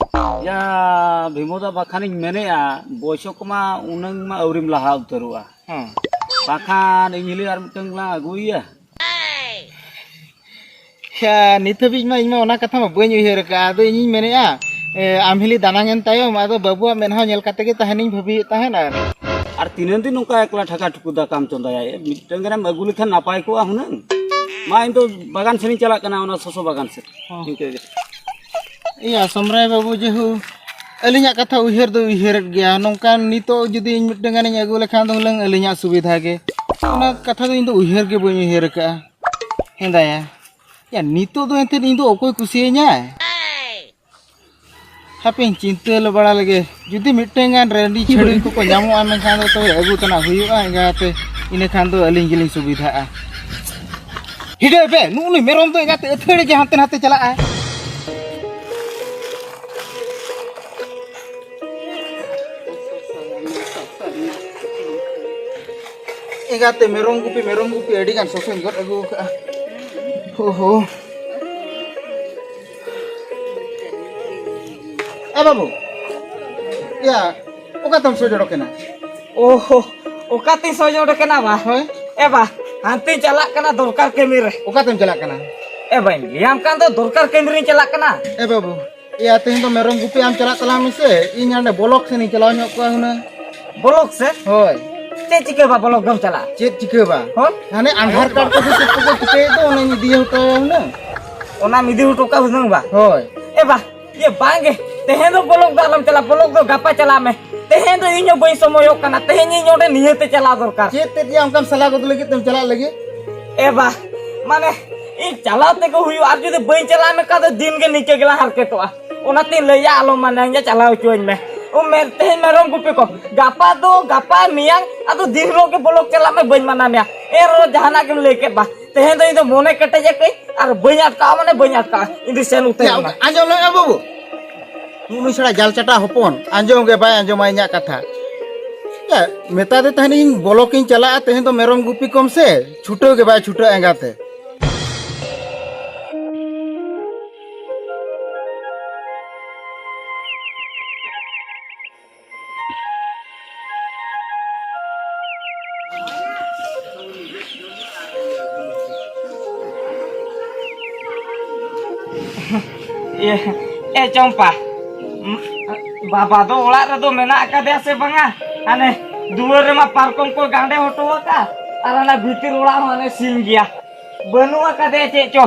ᱭᱟ ᱵᱷᱤᱢᱚ ᱫᱟ, ᱵᱟᱠᱷᱟᱱᱤᱧ ᱢᱮᱱᱮᱜᱼᱟ, ᱵᱚᱭᱚᱥ ᱠᱚᱢᱟ ᱩᱱᱟᱹᱝ ᱢᱟ ᱟᱹᱣᱨᱤᱢ ᱞᱟᱦᱟ ᱩᱛᱟᱹᱨᱚᱜᱼᱟ᱾ ᱦᱮᱸ᱾ ᱵᱟᱠᱷᱟᱱ ᱤᱧ ᱦᱤᱞᱤ ᱟᱨ ᱢᱤᱫᱴᱟᱝ ᱞᱟᱝ ᱟᱹᱜᱩᱭᱮᱭᱟ᱾ ᱭᱟ, ᱱᱤᱛ ᱦᱟᱹᱵᱤᱡ ᱢᱟ ᱤᱧ ᱢᱟ ᱚᱱᱟ ᱠᱟᱛᱷᱟ ᱢᱟ ᱵᱟᱹᱧ ᱩᱭᱦᱟᱹᱨ ᱟᱠᱟᱫᱼᱟ᱾ ᱟᱫᱚ ᱤᱧᱤᱧ ᱢᱮᱱᱮᱫᱼᱟ, ᱮ, ᱟᱢ ᱦᱤᱞᱤ ᱫᱟᱱᱟᱝ ᱮᱱ ᱛᱟᱭᱚᱢ, ᱟᱫᱚ ᱵᱟᱹᱵᱩᱣᱟᱜ ᱢᱮᱫᱦᱟ ᱧᱮᱞ ᱠᱟᱛᱮ ᱜᱮ ᱛᱟᱦᱮᱱᱤᱧ ᱵᱷᱟᱹᱵᱤᱭᱮᱫ ᱛᱟᱦᱮᱱ᱾ ᱟᱨ ᱟᱨ ᱛᱤᱱᱟᱹᱝ ᱫᱤᱱ ᱱᱚᱝᱠᱟ ᱮᱠᱞᱟ ᱴᱷᱟᱠᱟ ᱴᱷᱩᱠᱩ ᱫᱟᱠᱟᱢ ᱪᱚᱸᱫᱟᱭᱟ? ᱮ, ᱢᱤᱫᱴᱟᱝ ᱜᱟᱱᱮᱢ ᱟᱹᱜᱩ ᱞᱮᱠᱷᱟᱱ ᱱᱟᱯᱟᱭ ᱠᱚᱜᱼᱟ ᱦᱩᱱᱟᱹᱝ᱾ ᱢᱟ, ᱤᱧ ᱫᱚ ᱵᱟᱜᱟᱱ ᱥᱮᱫ ᱤᱧ ᱪᱟᱞᱟᱜ ᱠᱟᱱᱟ, ᱚᱱᱟ ᱥᱚᱥᱚ ᱵᱟᱜᱟᱱ ᱥᱮᱫ᱾ ᱦᱚᱸ᱾ ᱤᱱᱠᱟᱹ ᱜᱮ᱾ ᱤᱭᱟᱹ, ᱥᱚᱢᱨᱟᱭ ᱵᱟᱹᱵᱩ, ᱡᱮᱦᱩ ᱟᱹᱞᱤᱧᱟᱜ ᱠᱟᱛᱷᱟ ᱩᱭᱦᱟᱹᱨ ᱫᱚ ᱩᱭᱦᱟᱹᱨᱮᱫ ᱜᱮᱭᱟ᱾ ᱱᱚᱝᱠᱟᱱ ᱱᱤᱛᱚᱜ ᱡᱩᱫᱤ ᱤᱧ ᱢᱤᱫᱴᱟᱝ ᱜᱟᱱᱤᱧ ᱟᱹᱜᱩ ᱞᱮᱠᱷᱟᱱ ᱫᱚ ᱦᱩᱱᱟᱹᱝ ᱟᱹᱞᱤᱧᱟᱜ ᱥᱩᱵᱤᱫᱷᱟ ᱜᱮ᱾ ᱚᱱᱟ ᱠᱟᱛᱷᱟ ᱫᱚ ᱤᱧ ᱫᱚ ᱩᱭᱦᱟᱹᱨ ᱜᱮ ᱵᱟᱹᱧ ᱩᱭᱦᱟᱹᱨ ᱟᱠᱟᱫᱼᱟ᱾ ᱦᱮᱸᱫᱟᱭᱟ᱾ ᱭᱟ, ᱱᱤᱛᱚᱜ ᱫᱚ ᱮᱱᱛᱮᱫ ᱤᱧ ᱫᱚ ᱚᱠᱚᱭ ᱠᱩᱥᱤᱭᱟᱹᱧᱟᱭ? ᱦᱟᱯᱮᱧ ᱪᱤᱱᱛᱟᱹ ᱞᱮ ᱵᱟᱲᱟ ᱞᱮᱜᱮ᱾ ᱡᱩᱫᱤ ᱢᱤᱫᱴᱟᱝ ᱜᱟᱱ ᱨᱟᱺᱰᱤ ᱪᱷᱟᱹᱲᱩᱭ ᱠᱚᱠᱚ ᱧᱟᱢᱚᱜᱼᱟ, ᱢᱮᱱᱠᱷᱟᱱ ᱫᱚ ᱛᱚᱵᱮ ᱟᱹᱜᱩ ᱛᱮᱱᱟᱜ ᱦᱩᱭᱩᱜᱼᱟ, ᱮᱸᱜᱟᱛᱮ᱾ ᱤᱱᱟᱹ ᱠᱷᱟᱱ ᱫᱚ ᱟᱹᱞᱤᱧ ᱜᱮᱞᱤᱧ ᱥᱩᱵᱤᱫᱷᱟᱜᱼᱟ᱾ ᱦᱤᱰᱟᱹ ᱵᱮ, ᱱᱩᱜᱼᱩ ᱱᱩᱭ ᱢᱮᱨᱚᱢ ᱫᱚ ᱮᱸᱜᱟᱛᱮ ᱟᱹᱛᱷᱟᱹᱲᱤ ᱜᱮ ᱦᱟᱱᱛᱮ ᱱᱟᱛᱮ ᱪᱟᱞᱟᱜᱼᱟᱭ᱾ ᱮᱸᱜᱟᱛᱮ ᱢᱮᱨᱚᱢ ᱜᱩᱯᱤ, ᱢᱮᱨᱚᱢ ᱜᱩᱯᱤ ᱟᱹᱰᱤ ᱜᱟᱱ ᱥᱚᱥᱚᱧ ᱜᱚᱫ ᱟᱹᱜᱩ ᱟᱠᱟᱫᱼᱟ᱾ ᱦᱳ ᱦᱳ᱾ ᱮ ᱵᱟᱹᱵᱩ, ᱭᱟ, ᱚᱠᱟᱛᱮᱢ ᱥᱚᱡᱚᱲ ᱠᱟᱱᱟ? ᱳᱦᱳ, ᱚᱠᱟᱛᱮᱧ ᱥᱚᱡᱚᱲ ᱠᱟᱱᱟ ᱵᱟ? ᱦᱳᱭ᱾ ᱮ ᱵᱟ, ᱦᱟᱱᱛᱮᱧ ᱪᱟᱞᱟᱜ ᱠᱟᱱᱟ ᱫᱚᱨᱠᱟᱨ ᱠᱟᱹᱢᱤ ᱨᱮ᱾ ᱚᱠᱟᱛᱮᱢ ᱪᱟᱞᱟᱜ ᱠᱟᱱᱟ? ᱮ ᱵᱟᱹᱧ ᱞᱟᱹᱭᱟᱢ ᱠᱟᱱ ᱫᱚ, ᱫᱚᱨᱠᱟᱨ ᱠᱟᱹᱢᱤ ᱨᱤᱧ ᱪᱟᱞᱟᱜ ᱠᱟᱱᱟ᱾ ᱮ ᱵᱟᱹᱵᱩ, ᱮᱭᱟ, ᱛᱮᱦᱮᱧ ᱫᱚ ᱢᱮᱨᱚᱢ ᱜᱩᱯᱤ ᱟᱢ ᱪᱟᱞᱟᱜ ᱛᱟᱞᱟᱝ ᱢᱮᱥᱮ, ᱤᱧ ᱦᱟᱸᱰᱮ ᱵᱚᱞᱚᱠ ᱥᱮᱱ ᱤᱧ ᱪᱟᱞᱟᱣ ᱧᱚᱜ ᱠᱚᱜᱼᱟ ᱦᱩᱱᱟᱹᱝ᱾ ᱵᱚᱞᱚᱠ ᱥᱮ? ᱦᱳᱭ᱾ ᱪᱮᱫ ᱪᱤᱠᱟᱹ ᱵᱟ ᱵᱚᱞᱚᱠ ᱫᱚᱢ ᱪᱟᱞᱟᱜᱼᱟ? ᱪᱮᱫ ᱪᱤᱠᱟᱹ ᱵᱟ? ᱦᱳᱭ᱾ ᱦᱟᱱᱮ ᱟᱫᱷᱟᱨ ᱠᱟᱨᱰ ᱠᱚ ᱥᱮ ᱪᱮᱫ ᱠᱚᱠᱚ ᱪᱤᱠᱟᱹᱭᱮᱫ ᱫᱚ, ᱚᱱᱟᱧ ᱤᱫᱤ ᱦᱚᱴᱚ ᱟᱭᱟ ᱦᱩᱱᱟᱹᱝ᱾ ᱚᱱᱟᱢ ᱤᱫᱤ ᱦᱚᱴᱚ ᱠᱟᱜ ᱦᱩᱱᱟᱹᱝ ᱵᱟ? ᱦᱳᱭ᱾ ᱮ ᱵᱟ, ᱤᱭᱟᱹ ᱵᱟᱝ ᱜᱮ, ᱛᱮᱦᱮᱧ ᱫᱚ ᱵᱚᱞᱚᱠ ᱫᱚ ᱟᱞᱚᱢ ᱪᱟᱞᱟᱜᱼᱟ, ᱵᱚᱞᱚᱠ ᱫᱚ ᱜᱟᱯᱟ ᱪᱟᱞᱟᱜ ᱢᱮ᱾ ᱛᱮᱦᱮᱧ ᱫᱚ ᱤᱧ ᱦᱚᱸ ᱵᱟᱹᱧ ᱥᱚᱢᱚᱭᱚᱜ ᱠᱟᱱᱟ, ᱛᱮᱦᱮᱧ ᱤᱧ ᱚᱸᱰᱮ ᱱᱤᱭᱟᱹᱛᱮ ᱪᱟᱞᱟᱣ ᱫᱚᱨᱠᱟᱨ᱾ ᱪᱮᱫ ᱛᱮᱫ ᱭᱟ ᱚᱱᱠᱟᱢ ᱥᱟᱞᱟ ᱜᱚᱫ ᱞᱟᱹᱜᱤᱫ ᱛᱮᱢ ᱪᱟᱞᱟᱜ ᱞᱟᱹᱜᱤᱫ? ᱮ ᱵᱟ, ᱢᱟᱱᱮ ᱤᱧ ᱪᱟᱞᱟᱣ ᱛᱮᱜᱮ ᱦᱩᱭᱩᱜᱼᱟ, ᱟᱨ ᱡᱩᱫᱤ ᱵᱟᱹᱧ ᱪᱟᱞᱟᱣ ᱢᱮᱠᱷᱟᱱ ᱫᱚ ᱫᱤᱱ ᱜᱮ ᱱᱤᱝᱠᱟᱹ ᱜᱮᱞᱟᱝ ᱦᱟᱨᱠᱮᱛᱚᱜᱼᱟ᱾ ᱚᱱᱟᱛᱤᱧ ᱞᱟᱹᱭᱟ ᱟᱞᱚᱢ ᱢᱟᱱᱟᱧᱟ, ᱪᱟᱞᱟᱣ ᱦᱚᱪᱚᱣᱟᱹᱧ ᱢᱮ᱾ ᱩᱢ ᱢᱮ, ᱛᱮᱦᱮᱧ ᱢᱮᱨᱚᱢ ᱜᱩᱯᱤ ᱠᱚ, ᱜᱟᱯᱟ ᱫᱚ, ᱜᱟᱯᱟ ᱢᱮᱭᱟᱝ, ᱟᱫᱚ ᱫᱤᱱ ᱦᱤᱞᱳᱜ ᱜᱮ ᱵᱚᱞᱚᱠ ᱪᱟᱞᱟᱜ ᱢᱮ, ᱵᱟᱹᱧ ᱢᱟᱱᱟ ᱢᱮᱭᱟ᱾ ᱮᱱ ᱨᱮᱦᱚᱸ ᱡᱟᱦᱟᱱᱟᱜ ᱜᱮᱢ ᱞᱟᱹᱭ ᱠᱮᱫ ᱵᱟ, ᱛᱮᱦᱮᱧ ᱫᱚ ᱤᱧ ᱫᱚ ᱢᱚᱱᱮ ᱠᱮᱴᱮᱡ ᱟᱠᱟᱫᱟᱹᱧ, ᱟᱨ ᱵᱟᱹᱧ ᱟᱴᱠᱟᱜᱼᱟ ᱢᱟᱱᱮ ᱵᱟᱹᱧ ᱟᱴᱠᱟᱜᱼᱟ, ᱤᱧ ᱫᱚ ᱥᱮᱱ ᱩᱛᱟᱹᱨ ᱭᱟ, ᱮᱱᱟ᱾ ᱟᱸᱡᱚᱢ ᱞᱮ ᱢᱮ ᱵᱟᱹᱵᱩ, ᱱᱩᱜᱼᱩ ᱱᱩᱭ ᱪᱷᱟᱲᱟ ᱡᱟᱞ ᱪᱟᱴᱟ ᱦᱚᱯᱚᱱ, ᱟᱸᱡᱚᱢ ᱜᱮ ᱵᱟᱭ ᱟᱸᱡᱚᱢᱟ ᱤᱧᱟᱹᱜ ᱠᱟᱛᱷᱟ᱾ ᱭᱟ, ᱢᱮᱛᱟ ᱫᱮ ᱛᱟᱦᱮᱱᱤᱧ ᱵᱚᱞᱚᱠ ᱤᱧ ᱪᱟᱞᱟᱜᱼᱟ, ᱛᱮᱦᱮᱧ ᱫᱚ ᱢᱮᱨᱚᱢ ᱜᱩᱯᱤ ᱠᱚᱢ ᱥᱮ, ᱪᱷᱩᱴᱟᱹᱣ ᱜᱮ ᱵᱟᱭ ᱪᱷᱩᱴᱟᱹᱜᱼᱟ ᱮᱸᱜᱟᱛᱮ᱾ ᱤᱭᱟᱹ, ᱮ ᱪᱚᱢᱯᱟ, ᱩᱸ, ᱵᱟᱵᱟ ᱫᱚ ᱚᱲᱟᱜ ᱨᱮᱫᱚ ᱢᱮᱱᱟᱜ ᱟᱠᱟᱫᱮᱭᱟ ᱥᱮ ᱵᱟᱝᱟ? ᱦᱟᱱᱮ ᱫᱩᱣᱟᱹᱨ ᱨᱮᱢᱟ ᱯᱟᱨᱠᱚᱢ ᱠᱚ ᱜᱟᱸᱰᱮ ᱦᱚᱴᱚ ᱟᱠᱟᱫ, ᱟᱨ ᱦᱟᱱᱟ ᱵᱷᱤᱛᱤᱨ ᱚᱲᱟᱜ ᱦᱚᱸ ᱦᱟᱱᱮ ᱥᱤᱧ ᱜᱮᱭᱟ᱾ ᱵᱟᱹᱱᱩᱜ ᱟᱠᱟᱫᱮᱭᱟ ᱪᱮᱫ ᱪᱚ,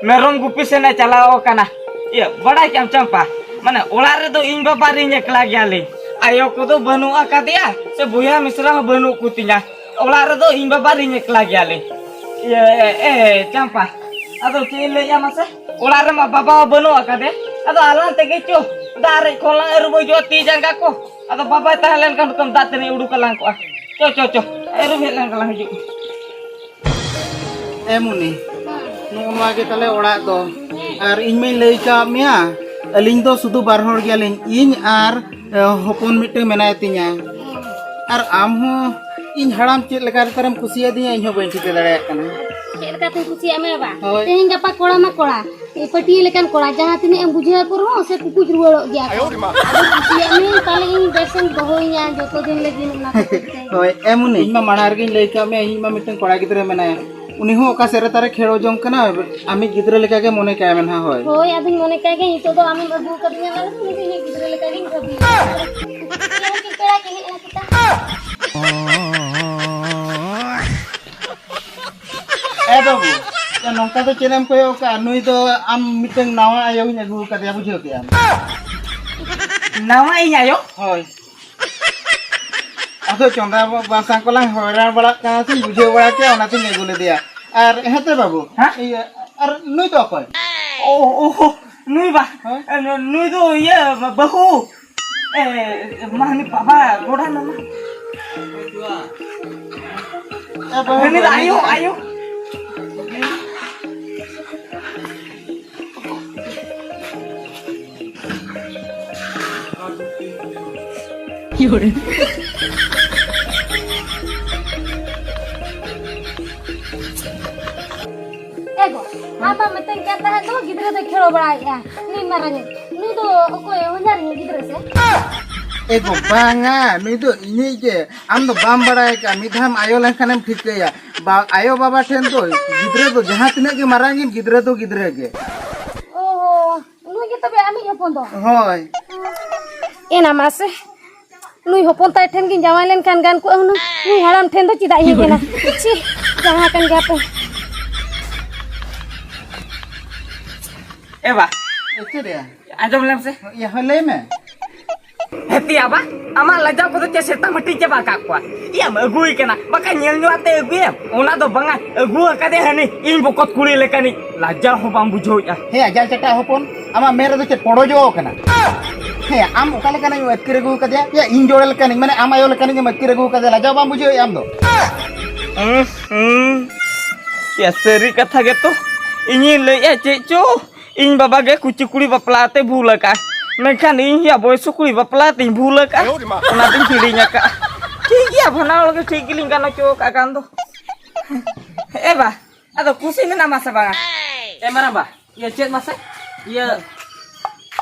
ᱢᱮᱨᱚᱢ ᱜᱩᱯᱤ ᱥᱮᱱ ᱮ ᱪᱟᱞᱟᱣ ᱟᱠᱟᱱᱟ᱾ ᱤᱭᱟᱹ, ᱵᱟᱲᱟᱭ ᱠᱮᱫᱟᱢ ᱪᱟᱢᱯᱟ, ᱢᱟᱱᱮ ᱚᱲᱟᱜ ᱨᱮᱫᱚ ᱤᱧ ᱵᱟᱵᱟ ᱨᱤᱧ ᱮᱠᱞᱟ ᱜᱮᱭᱟᱞᱤᱧ, ᱟᱭᱳ ᱠᱚᱫᱚ ᱵᱟᱹᱱᱩᱜ ᱟᱠᱟᱫᱮᱭᱟ, ᱥᱮ ᱵᱚᱭᱦᱟ ᱢᱤᱥᱨᱟ ᱦᱚᱸ ᱵᱟᱹᱱᱩᱜ ᱠᱚᱛᱤᱧᱟ᱾ ᱚᱲᱟᱜ ᱨᱮᱫᱚ ᱤᱧ ᱵᱟᱵᱟ ᱨᱤᱧ ᱮᱠᱞᱟ ᱜᱮᱭᱟᱞᱤᱧ᱾ ᱤᱭᱟᱹ, ᱮ, ᱮ, ᱪᱟᱢᱯᱟ, ᱟᱫᱚ ᱪᱮᱫ ᱤᱧ ᱞᱟᱹᱭᱟ ᱢᱟᱥᱮ, ᱚᱲᱟᱜ ᱨᱮᱢᱟ ᱵᱟᱵᱟ ᱦᱚᱸ ᱵᱟᱹᱱᱩᱜ ᱟᱠᱟᱫᱮ, ᱟᱫᱚ ᱟᱞᱟᱝ ᱛᱮᱜᱮ ᱪᱚ, ᱫᱟᱜ ᱨᱮ ᱠᱷᱚᱱ ᱞᱟᱝ ᱟᱹᱨᱩᱵ ᱦᱤᱡᱩᱜᱼᱟ ᱛᱤ ᱡᱟᱸᱜᱟ ᱠᱚ, ᱟᱫᱚ ᱵᱟᱵᱟᱭ ᱛᱟᱦᱮᱸ ᱞᱮᱱᱠᱷᱟᱱ ᱦᱩᱛᱩᱢ ᱫᱟᱜ ᱛᱮᱱᱤᱧ ᱩᱰᱩᱠ ᱟᱞᱟᱝ ᱠᱚᱜᱼᱟ᱾ ᱪᱚ, ᱪᱚ, ᱪᱚ, ᱟᱹᱨᱩᱵ ᱦᱮᱡ ᱞᱮᱱ ᱜᱮᱞᱟᱝ ᱦᱤᱡᱩᱜ᱾ ᱮ ᱢᱩᱱᱤ, ᱱᱚᱜᱼᱚ ᱱᱚᱣᱟ ᱜᱮ ᱛᱟᱞᱮ ᱚᱲᱟᱜ ᱫᱚ᱾ ᱟᱨ ᱤᱧ ᱢᱟᱧ ᱞᱟᱹᱭ ᱠᱟᱜ ᱢᱮᱭᱟ, ᱟᱹᱞᱤᱧ ᱫᱚ ᱥᱩᱫᱷᱩ ᱵᱟᱨ ᱦᱚᱲ ᱜᱮᱭᱟᱞᱤᱧ, ᱤᱧ ᱟᱨ, ᱮ, ᱦᱚᱯᱚᱱ ᱢᱤᱫᱴᱟᱝ ᱢᱮᱱᱟᱭ ᱛᱤᱧᱟ᱾ ᱟᱨ ᱟᱢ ᱦᱚᱸ ᱤᱧ ᱦᱟᱲᱟᱢ ᱪᱮᱫ ᱞᱮᱠᱟ ᱨᱮᱛᱟᱨᱮᱢ ᱠᱩᱥᱤᱭᱟᱫᱤᱧᱟ, ᱤᱧ ᱦᱚᱸ ᱵᱟᱹᱧ ᱴᱷᱤᱠᱟᱹ ᱫᱟᱲᱮᱭᱟᱜ ᱠᱟᱱᱟ᱾ ᱪᱮᱫ ᱞᱮᱠᱟᱛᱮᱧ ᱠᱩᱥᱤᱭᱟᱜ ᱢᱮ ᱵᱟ? ᱦᱳᱭ᱾ ᱛᱮᱦᱮᱧ ᱜᱟᱯᱟ ᱠᱚᱲᱟ ᱢᱟ ᱠᱚᱲᱟ, ᱯᱟᱹᱴᱤᱭᱟᱹ ᱞᱮᱠᱟᱱ ᱠᱚᱲᱟ, ᱡᱟᱦᱟᱸ ᱛᱤᱱᱟᱹᱜ ᱮᱢ ᱵᱩᱡᱷᱟᱹᱣ ᱟᱠᱚ ᱨᱮᱦᱚᱸ ᱥᱮ ᱠᱩᱠᱩᱡ ᱨᱩᱣᱟᱹᱲᱚᱜ ᱜᱮᱭᱟ ᱠᱚ᱾ ᱟᱫᱚ ᱠᱩᱥᱤᱭᱟᱜ ᱢᱮ, ᱛᱟᱦᱞᱮ ᱤᱧ ᱵᱮᱥᱮᱢ ᱫᱚᱦᱚᱭᱤᱧᱟ ᱡᱚᱛᱚ ᱫᱤᱱ ᱞᱟᱹᱜᱤᱫ ᱚᱱᱟ ᱠᱷᱟᱹᱛᱤᱨ ᱛᱮ᱾ ᱦᱳᱭ, ᱮᱢᱩᱱᱤ, ᱤᱧ ᱢᱟ ᱢᱟᱲᱟᱝ ᱨᱮᱜᱤᱧ ᱞᱟᱹᱭ ᱠᱟᱜ ᱢᱮᱭᱟ, ᱤᱧ ᱢᱟ ᱢᱤᱫᱴᱟᱝ ᱠᱚᱲᱟ ᱜᱤᱫᱽᱨᱟᱹ ᱢᱮᱱᱟᱭᱟ᱾ ᱩᱱᱤ ᱦᱚᱸ ᱚᱠᱟ ᱥᱮᱫ ᱨᱮ ᱛᱟᱨᱮ ᱠᱷᱮᱲᱚ ᱡᱚᱝ ᱠᱟᱱᱟ, ᱟᱢᱤᱡ ᱜᱤᱫᱽᱨᱟᱹ ᱞᱮᱠᱟ ᱜᱮ ᱢᱚᱱᱮ ᱠᱟᱭ ᱢᱮ ᱱᱟᱦᱟᱜ, ᱦᱳᱭ᱾ ᱦᱳᱭ, ᱟᱫᱚᱧ ᱢᱚᱱᱮ ᱠᱟᱭ ᱜᱮ, ᱱᱤᱛᱚᱜ ᱫᱚ ᱟᱢᱮᱢ ᱟᱹᱜᱩ ᱟᱠᱟᱫᱤᱧᱟ, ᱚᱱᱟ ᱠᱷᱟᱹᱛᱤᱨ ᱩᱱᱤ ᱫᱚ ᱤᱧᱟᱹᱜ ᱜᱤᱫᱽᱨᱟᱹ ᱞᱮᱠᱟ ᱜᱤᱧ ᱵᱷᱟᱹᱵᱤᱭᱮᱭᱟ᱾ ᱤᱧ ᱦᱚᱸ ᱪᱮᱫ ᱯᱮᱲᱟ ᱠᱤᱱᱤᱧ ᱟᱹᱜᱩ ᱠᱮᱫᱟ? ᱮ ᱵᱟᱹᱵᱩ, ᱭᱟ, ᱱᱚᱝᱠᱟ ᱫᱚ ᱪᱮᱫ ᱮᱢ ᱠᱚᱭᱚᱜ ᱠᱟᱜᱼᱟ? ᱱᱩᱭ ᱫᱚ ᱟᱢ ᱢᱤᱫᱴᱟᱝ ᱱᱟᱣᱟ ᱟᱭᱳᱧ ᱟᱹᱜᱩ ᱟᱠᱟᱫᱮᱭᱟ, ᱵᱩᱡᱷᱟᱹᱣ ᱠᱮᱜᱼᱟᱢ? ᱱᱟᱣᱟ ᱤᱧ ᱟᱭᱳ? ᱦᱳᱭ᱾ ᱟᱫᱚ ᱪᱚᱸᱫᱟ ᱵᱟ-, ᱵᱟᱥᱟ ᱠᱚᱞᱟᱝ ᱦᱚᱭᱨᱟᱱ ᱵᱟᱲᱟᱜ ᱠᱟᱱᱟ ᱥᱮ, ᱵᱩᱡᱷᱟᱹᱣ ᱵᱟᱲᱟ ᱠᱮᱜᱼᱟ, ᱚᱱᱟᱛᱤᱧ ᱟᱹᱜᱩ ᱞᱮᱫᱮᱭᱟ᱾ ᱟᱨ ᱦᱮᱸᱛᱮ ᱵᱟᱹᱵᱩ, ᱦᱮᱸ? ᱤᱭᱟᱹ, ᱟᱨ ᱱᱩᱭ ᱫᱚ ᱚᱠᱚᱭ? ᱳ, ᱳ, ᱳ, ᱱᱩᱭ ᱵᱟ? ᱦᱮᱸ? ᱱᱩ-, ᱱᱩᱭ ᱫᱚ ᱤᱭᱟᱹ, ᱵᱟ-, ᱵᱟᱹᱦᱩ᱾ ᱮ, ᱢᱟ, ᱦᱟᱹᱱᱤ ᱵᱟᱵᱟ ᱜᱚᱰᱟ ᱱᱟᱢᱟ᱾ ᱮ, ᱵᱟᱹᱵᱩ, ᱦᱟᱹᱱᱤ ᱫᱚ ᱟᱭᱳ, ᱟᱭᱳ᱾ ᱮ ᱜᱚ, ᱟᱢ ᱢᱟ ᱢᱤᱛᱟᱹᱧ ᱠᱟᱱ ᱛᱟᱦᱮᱸᱫ ᱫᱚ ᱜᱤᱫᱽᱨᱟᱹ ᱫᱚᱭ ᱠᱷᱮᱞᱳ ᱵᱟᱲᱟᱭᱮᱫᱼᱟ, ᱱᱩᱭ ᱢᱟᱨᱟᱝ ᱤᱡ᱾ ᱱᱩᱭ ᱫᱚ ᱚᱠᱚᱭ, ᱦᱚᱧᱦᱟᱨᱤᱧ ᱜᱤᱫᱽᱨᱟᱹ ᱥᱮ? ᱮ ᱜᱚ, ᱵᱟᱝᱟ, ᱱᱩᱭ ᱫᱚ ᱤᱧᱤᱡ ᱜᱮ᱾ ᱟᱢ ᱫᱚ ᱵᱟᱢ ᱵᱟᱲᱟᱭ ᱠᱟᱜᱼᱟ, ᱢᱤᱫ ᱫᱷᱟᱣᱮᱢ ᱟᱭᱳ ᱞᱮᱱᱠᱷᱟᱱᱮᱢ ᱴᱷᱤᱠᱟᱹᱭᱟ᱾ ᱵᱟ-, ᱟᱭᱳ ᱵᱟᱵᱟ ᱴᱷᱮᱱ ᱫᱚ ᱜᱤᱫᱽᱨᱟᱹ ᱫᱚ ᱡᱟᱦᱟᱸ ᱛᱤᱱᱟᱹᱜ ᱜᱮ ᱢᱟᱨᱟᱝ ᱮᱱ, ᱜᱤᱫᱽᱨᱟᱹ ᱫᱚ ᱜᱤᱫᱽᱨᱟᱹ ᱜᱮ᱾ ᱚ, ᱱᱩᱭ ᱜᱮ ᱛᱚᱵᱮ ᱟᱢᱤᱡ ᱦᱚᱯᱚᱱ ᱫᱚ? ᱦᱳᱭ᱾ ᱮᱱᱟ ᱢᱟᱥᱮ, ᱱᱩᱭ ᱦᱚᱯᱚᱱ ᱛᱟᱭ ᱴᱷᱮᱱ ᱜᱤᱧ ᱡᱟᱶᱟᱭ ᱞᱮᱱᱠᱷᱟᱱ ᱜᱟᱱ ᱠᱚᱜᱼᱟ ᱦᱩᱱᱟᱹᱝ᱾ ᱱᱩᱭ ᱦᱟᱲᱟᱢ ᱴᱷᱮᱱ ᱫᱚ ᱪᱮᱫᱟᱜ ᱤᱧ ᱮᱱᱟ? ᱪᱷᱤ, ᱡᱟᱦᱟᱸ ᱠᱟᱱ ᱜᱮᱭᱟ ᱯᱮ᱾ ᱮ ᱵᱟ, ᱪᱮᱫ ᱭᱟ? ᱟᱸᱡᱚᱢ ᱞᱮᱢ ᱥᱮ᱾ ᱤᱭᱟᱹ, ᱦᱳᱭ, ᱞᱟᱹᱭ ᱢᱮ᱾ ᱦᱮᱛᱤᱭᱟ ᱵᱟ, ᱟᱢᱟᱜ ᱞᱟᱡᱟᱣ ᱠᱚᱫᱚ ᱪᱮᱫ ᱥᱮᱛᱟ ᱢᱟᱹᱴᱤ ᱪᱟᱵᱟ ᱟᱠᱟᱫ ᱠᱚᱣᱟ? ᱤᱭᱟᱢ ᱟᱹᱜᱩᱭ ᱠᱟᱱᱟ, ᱵᱟᱠᱷᱟᱱ ᱧᱮᱞ ᱧᱚᱜ ᱟᱛᱮ ᱟᱹᱜᱩᱭᱟᱢ᱾ ᱚᱱᱟ ᱫᱚ ᱵᱟᱝᱟ, ᱟᱹᱜᱩ ᱟᱠᱟᱫᱮ ᱦᱟᱹᱱᱤ ᱤᱧ ᱵᱚᱠᱚᱛ ᱠᱩᱲᱤ ᱞᱮᱠᱟᱱᱤᱡ᱾ ᱞᱟᱡᱟᱣ ᱦᱚᱸ ᱵᱟᱢ ᱵᱩᱡᱷᱟᱹᱣᱮᱫᱼᱟ᱾ ᱦᱮᱸ, ᱟᱡᱟᱞ ᱪᱟᱴᱟ ᱦᱚᱯᱚᱱ, ᱟᱢᱟᱜ ᱢᱮᱫ ᱨᱮᱫᱚ ᱪᱮᱫ ᱯᱚᱲᱚᱡᱚᱜ ᱠᱟᱱᱟ? ᱦᱮᱸ, ᱟᱢ ᱚᱠᱟ ᱞᱮᱠᱟᱱᱤᱡ ᱮᱢ ᱟᱹᱛᱠᱤᱨ ᱟᱹᱜᱩ ᱟᱠᱟᱫᱮᱭᱟ? ᱭᱟ, ᱤᱧ ᱡᱚᱲ ᱞᱮᱠᱟᱱᱤᱡ, ᱢᱟᱱᱮ ᱟᱢ ᱟᱭᱳ ᱞᱮᱠᱟᱱᱤᱡ ᱮᱢ ᱟᱹᱛᱠᱤᱨ ᱟᱹᱜᱩ ᱟᱠᱟᱫᱮᱭᱟ, ᱞᱟᱡᱟᱣ ᱵᱟᱢ ᱵᱩᱡᱷᱟᱹᱣᱮᱫᱼᱟ ᱟᱢ ᱫᱚ? ᱦᱩᱸ, ᱦᱩᱸ᱾ ᱭᱟ, ᱥᱟᱹᱨᱤ ᱠᱟᱛᱷᱟ ᱜᱮᱛᱚ, ᱤᱧᱤᱧ ᱞᱟᱹᱭᱮᱫᱼᱟ ᱪᱮᱫ ᱪᱚ, ᱤᱧ ᱵᱟᱵᱟ ᱜᱮ ᱠᱩᱪᱤ ᱠᱩᱲᱤ ᱵᱟᱯᱞᱟ ᱛᱮ ᱵᱷᱩᱞ ᱟᱠᱟᱫᱼᱟ, ᱢᱮᱱᱠᱷᱟᱱ ᱤᱧ ᱭᱟ ᱵᱚᱭᱥᱚ ᱠᱩᱲᱤ ᱵᱟᱯᱞᱟ ᱛᱮᱧ ᱵᱷᱩᱞ ᱟᱠᱟᱫᱼᱟ, ᱚᱱᱟᱛᱤᱧ ᱦᱤᱲᱤᱧ ᱟᱠᱟᱫᱼᱟ᱾ ᱴᱷᱤᱠ ᱜᱮᱭᱟ, ᱵᱟᱱᱟ ᱦᱚᱲ ᱜᱮ ᱴᱷᱤᱠ ᱜᱮᱞᱤᱧ ᱜᱟᱱ ᱦᱚᱪᱚ ᱟᱠᱟᱫ ᱠᱷᱟᱱ ᱫᱚ᱾ ᱮ ᱵᱟ, ᱟᱫᱚ ᱠᱩᱥᱤ ᱢᱮᱱᱟᱢᱟ ᱥᱮ ᱵᱟᱝᱟ? ᱮ ᱢᱟᱨᱟᱝᱵᱟ, ᱤᱭᱟᱹ ᱪᱮᱫ ᱢᱟᱥᱮ? ᱤᱭᱟᱹ,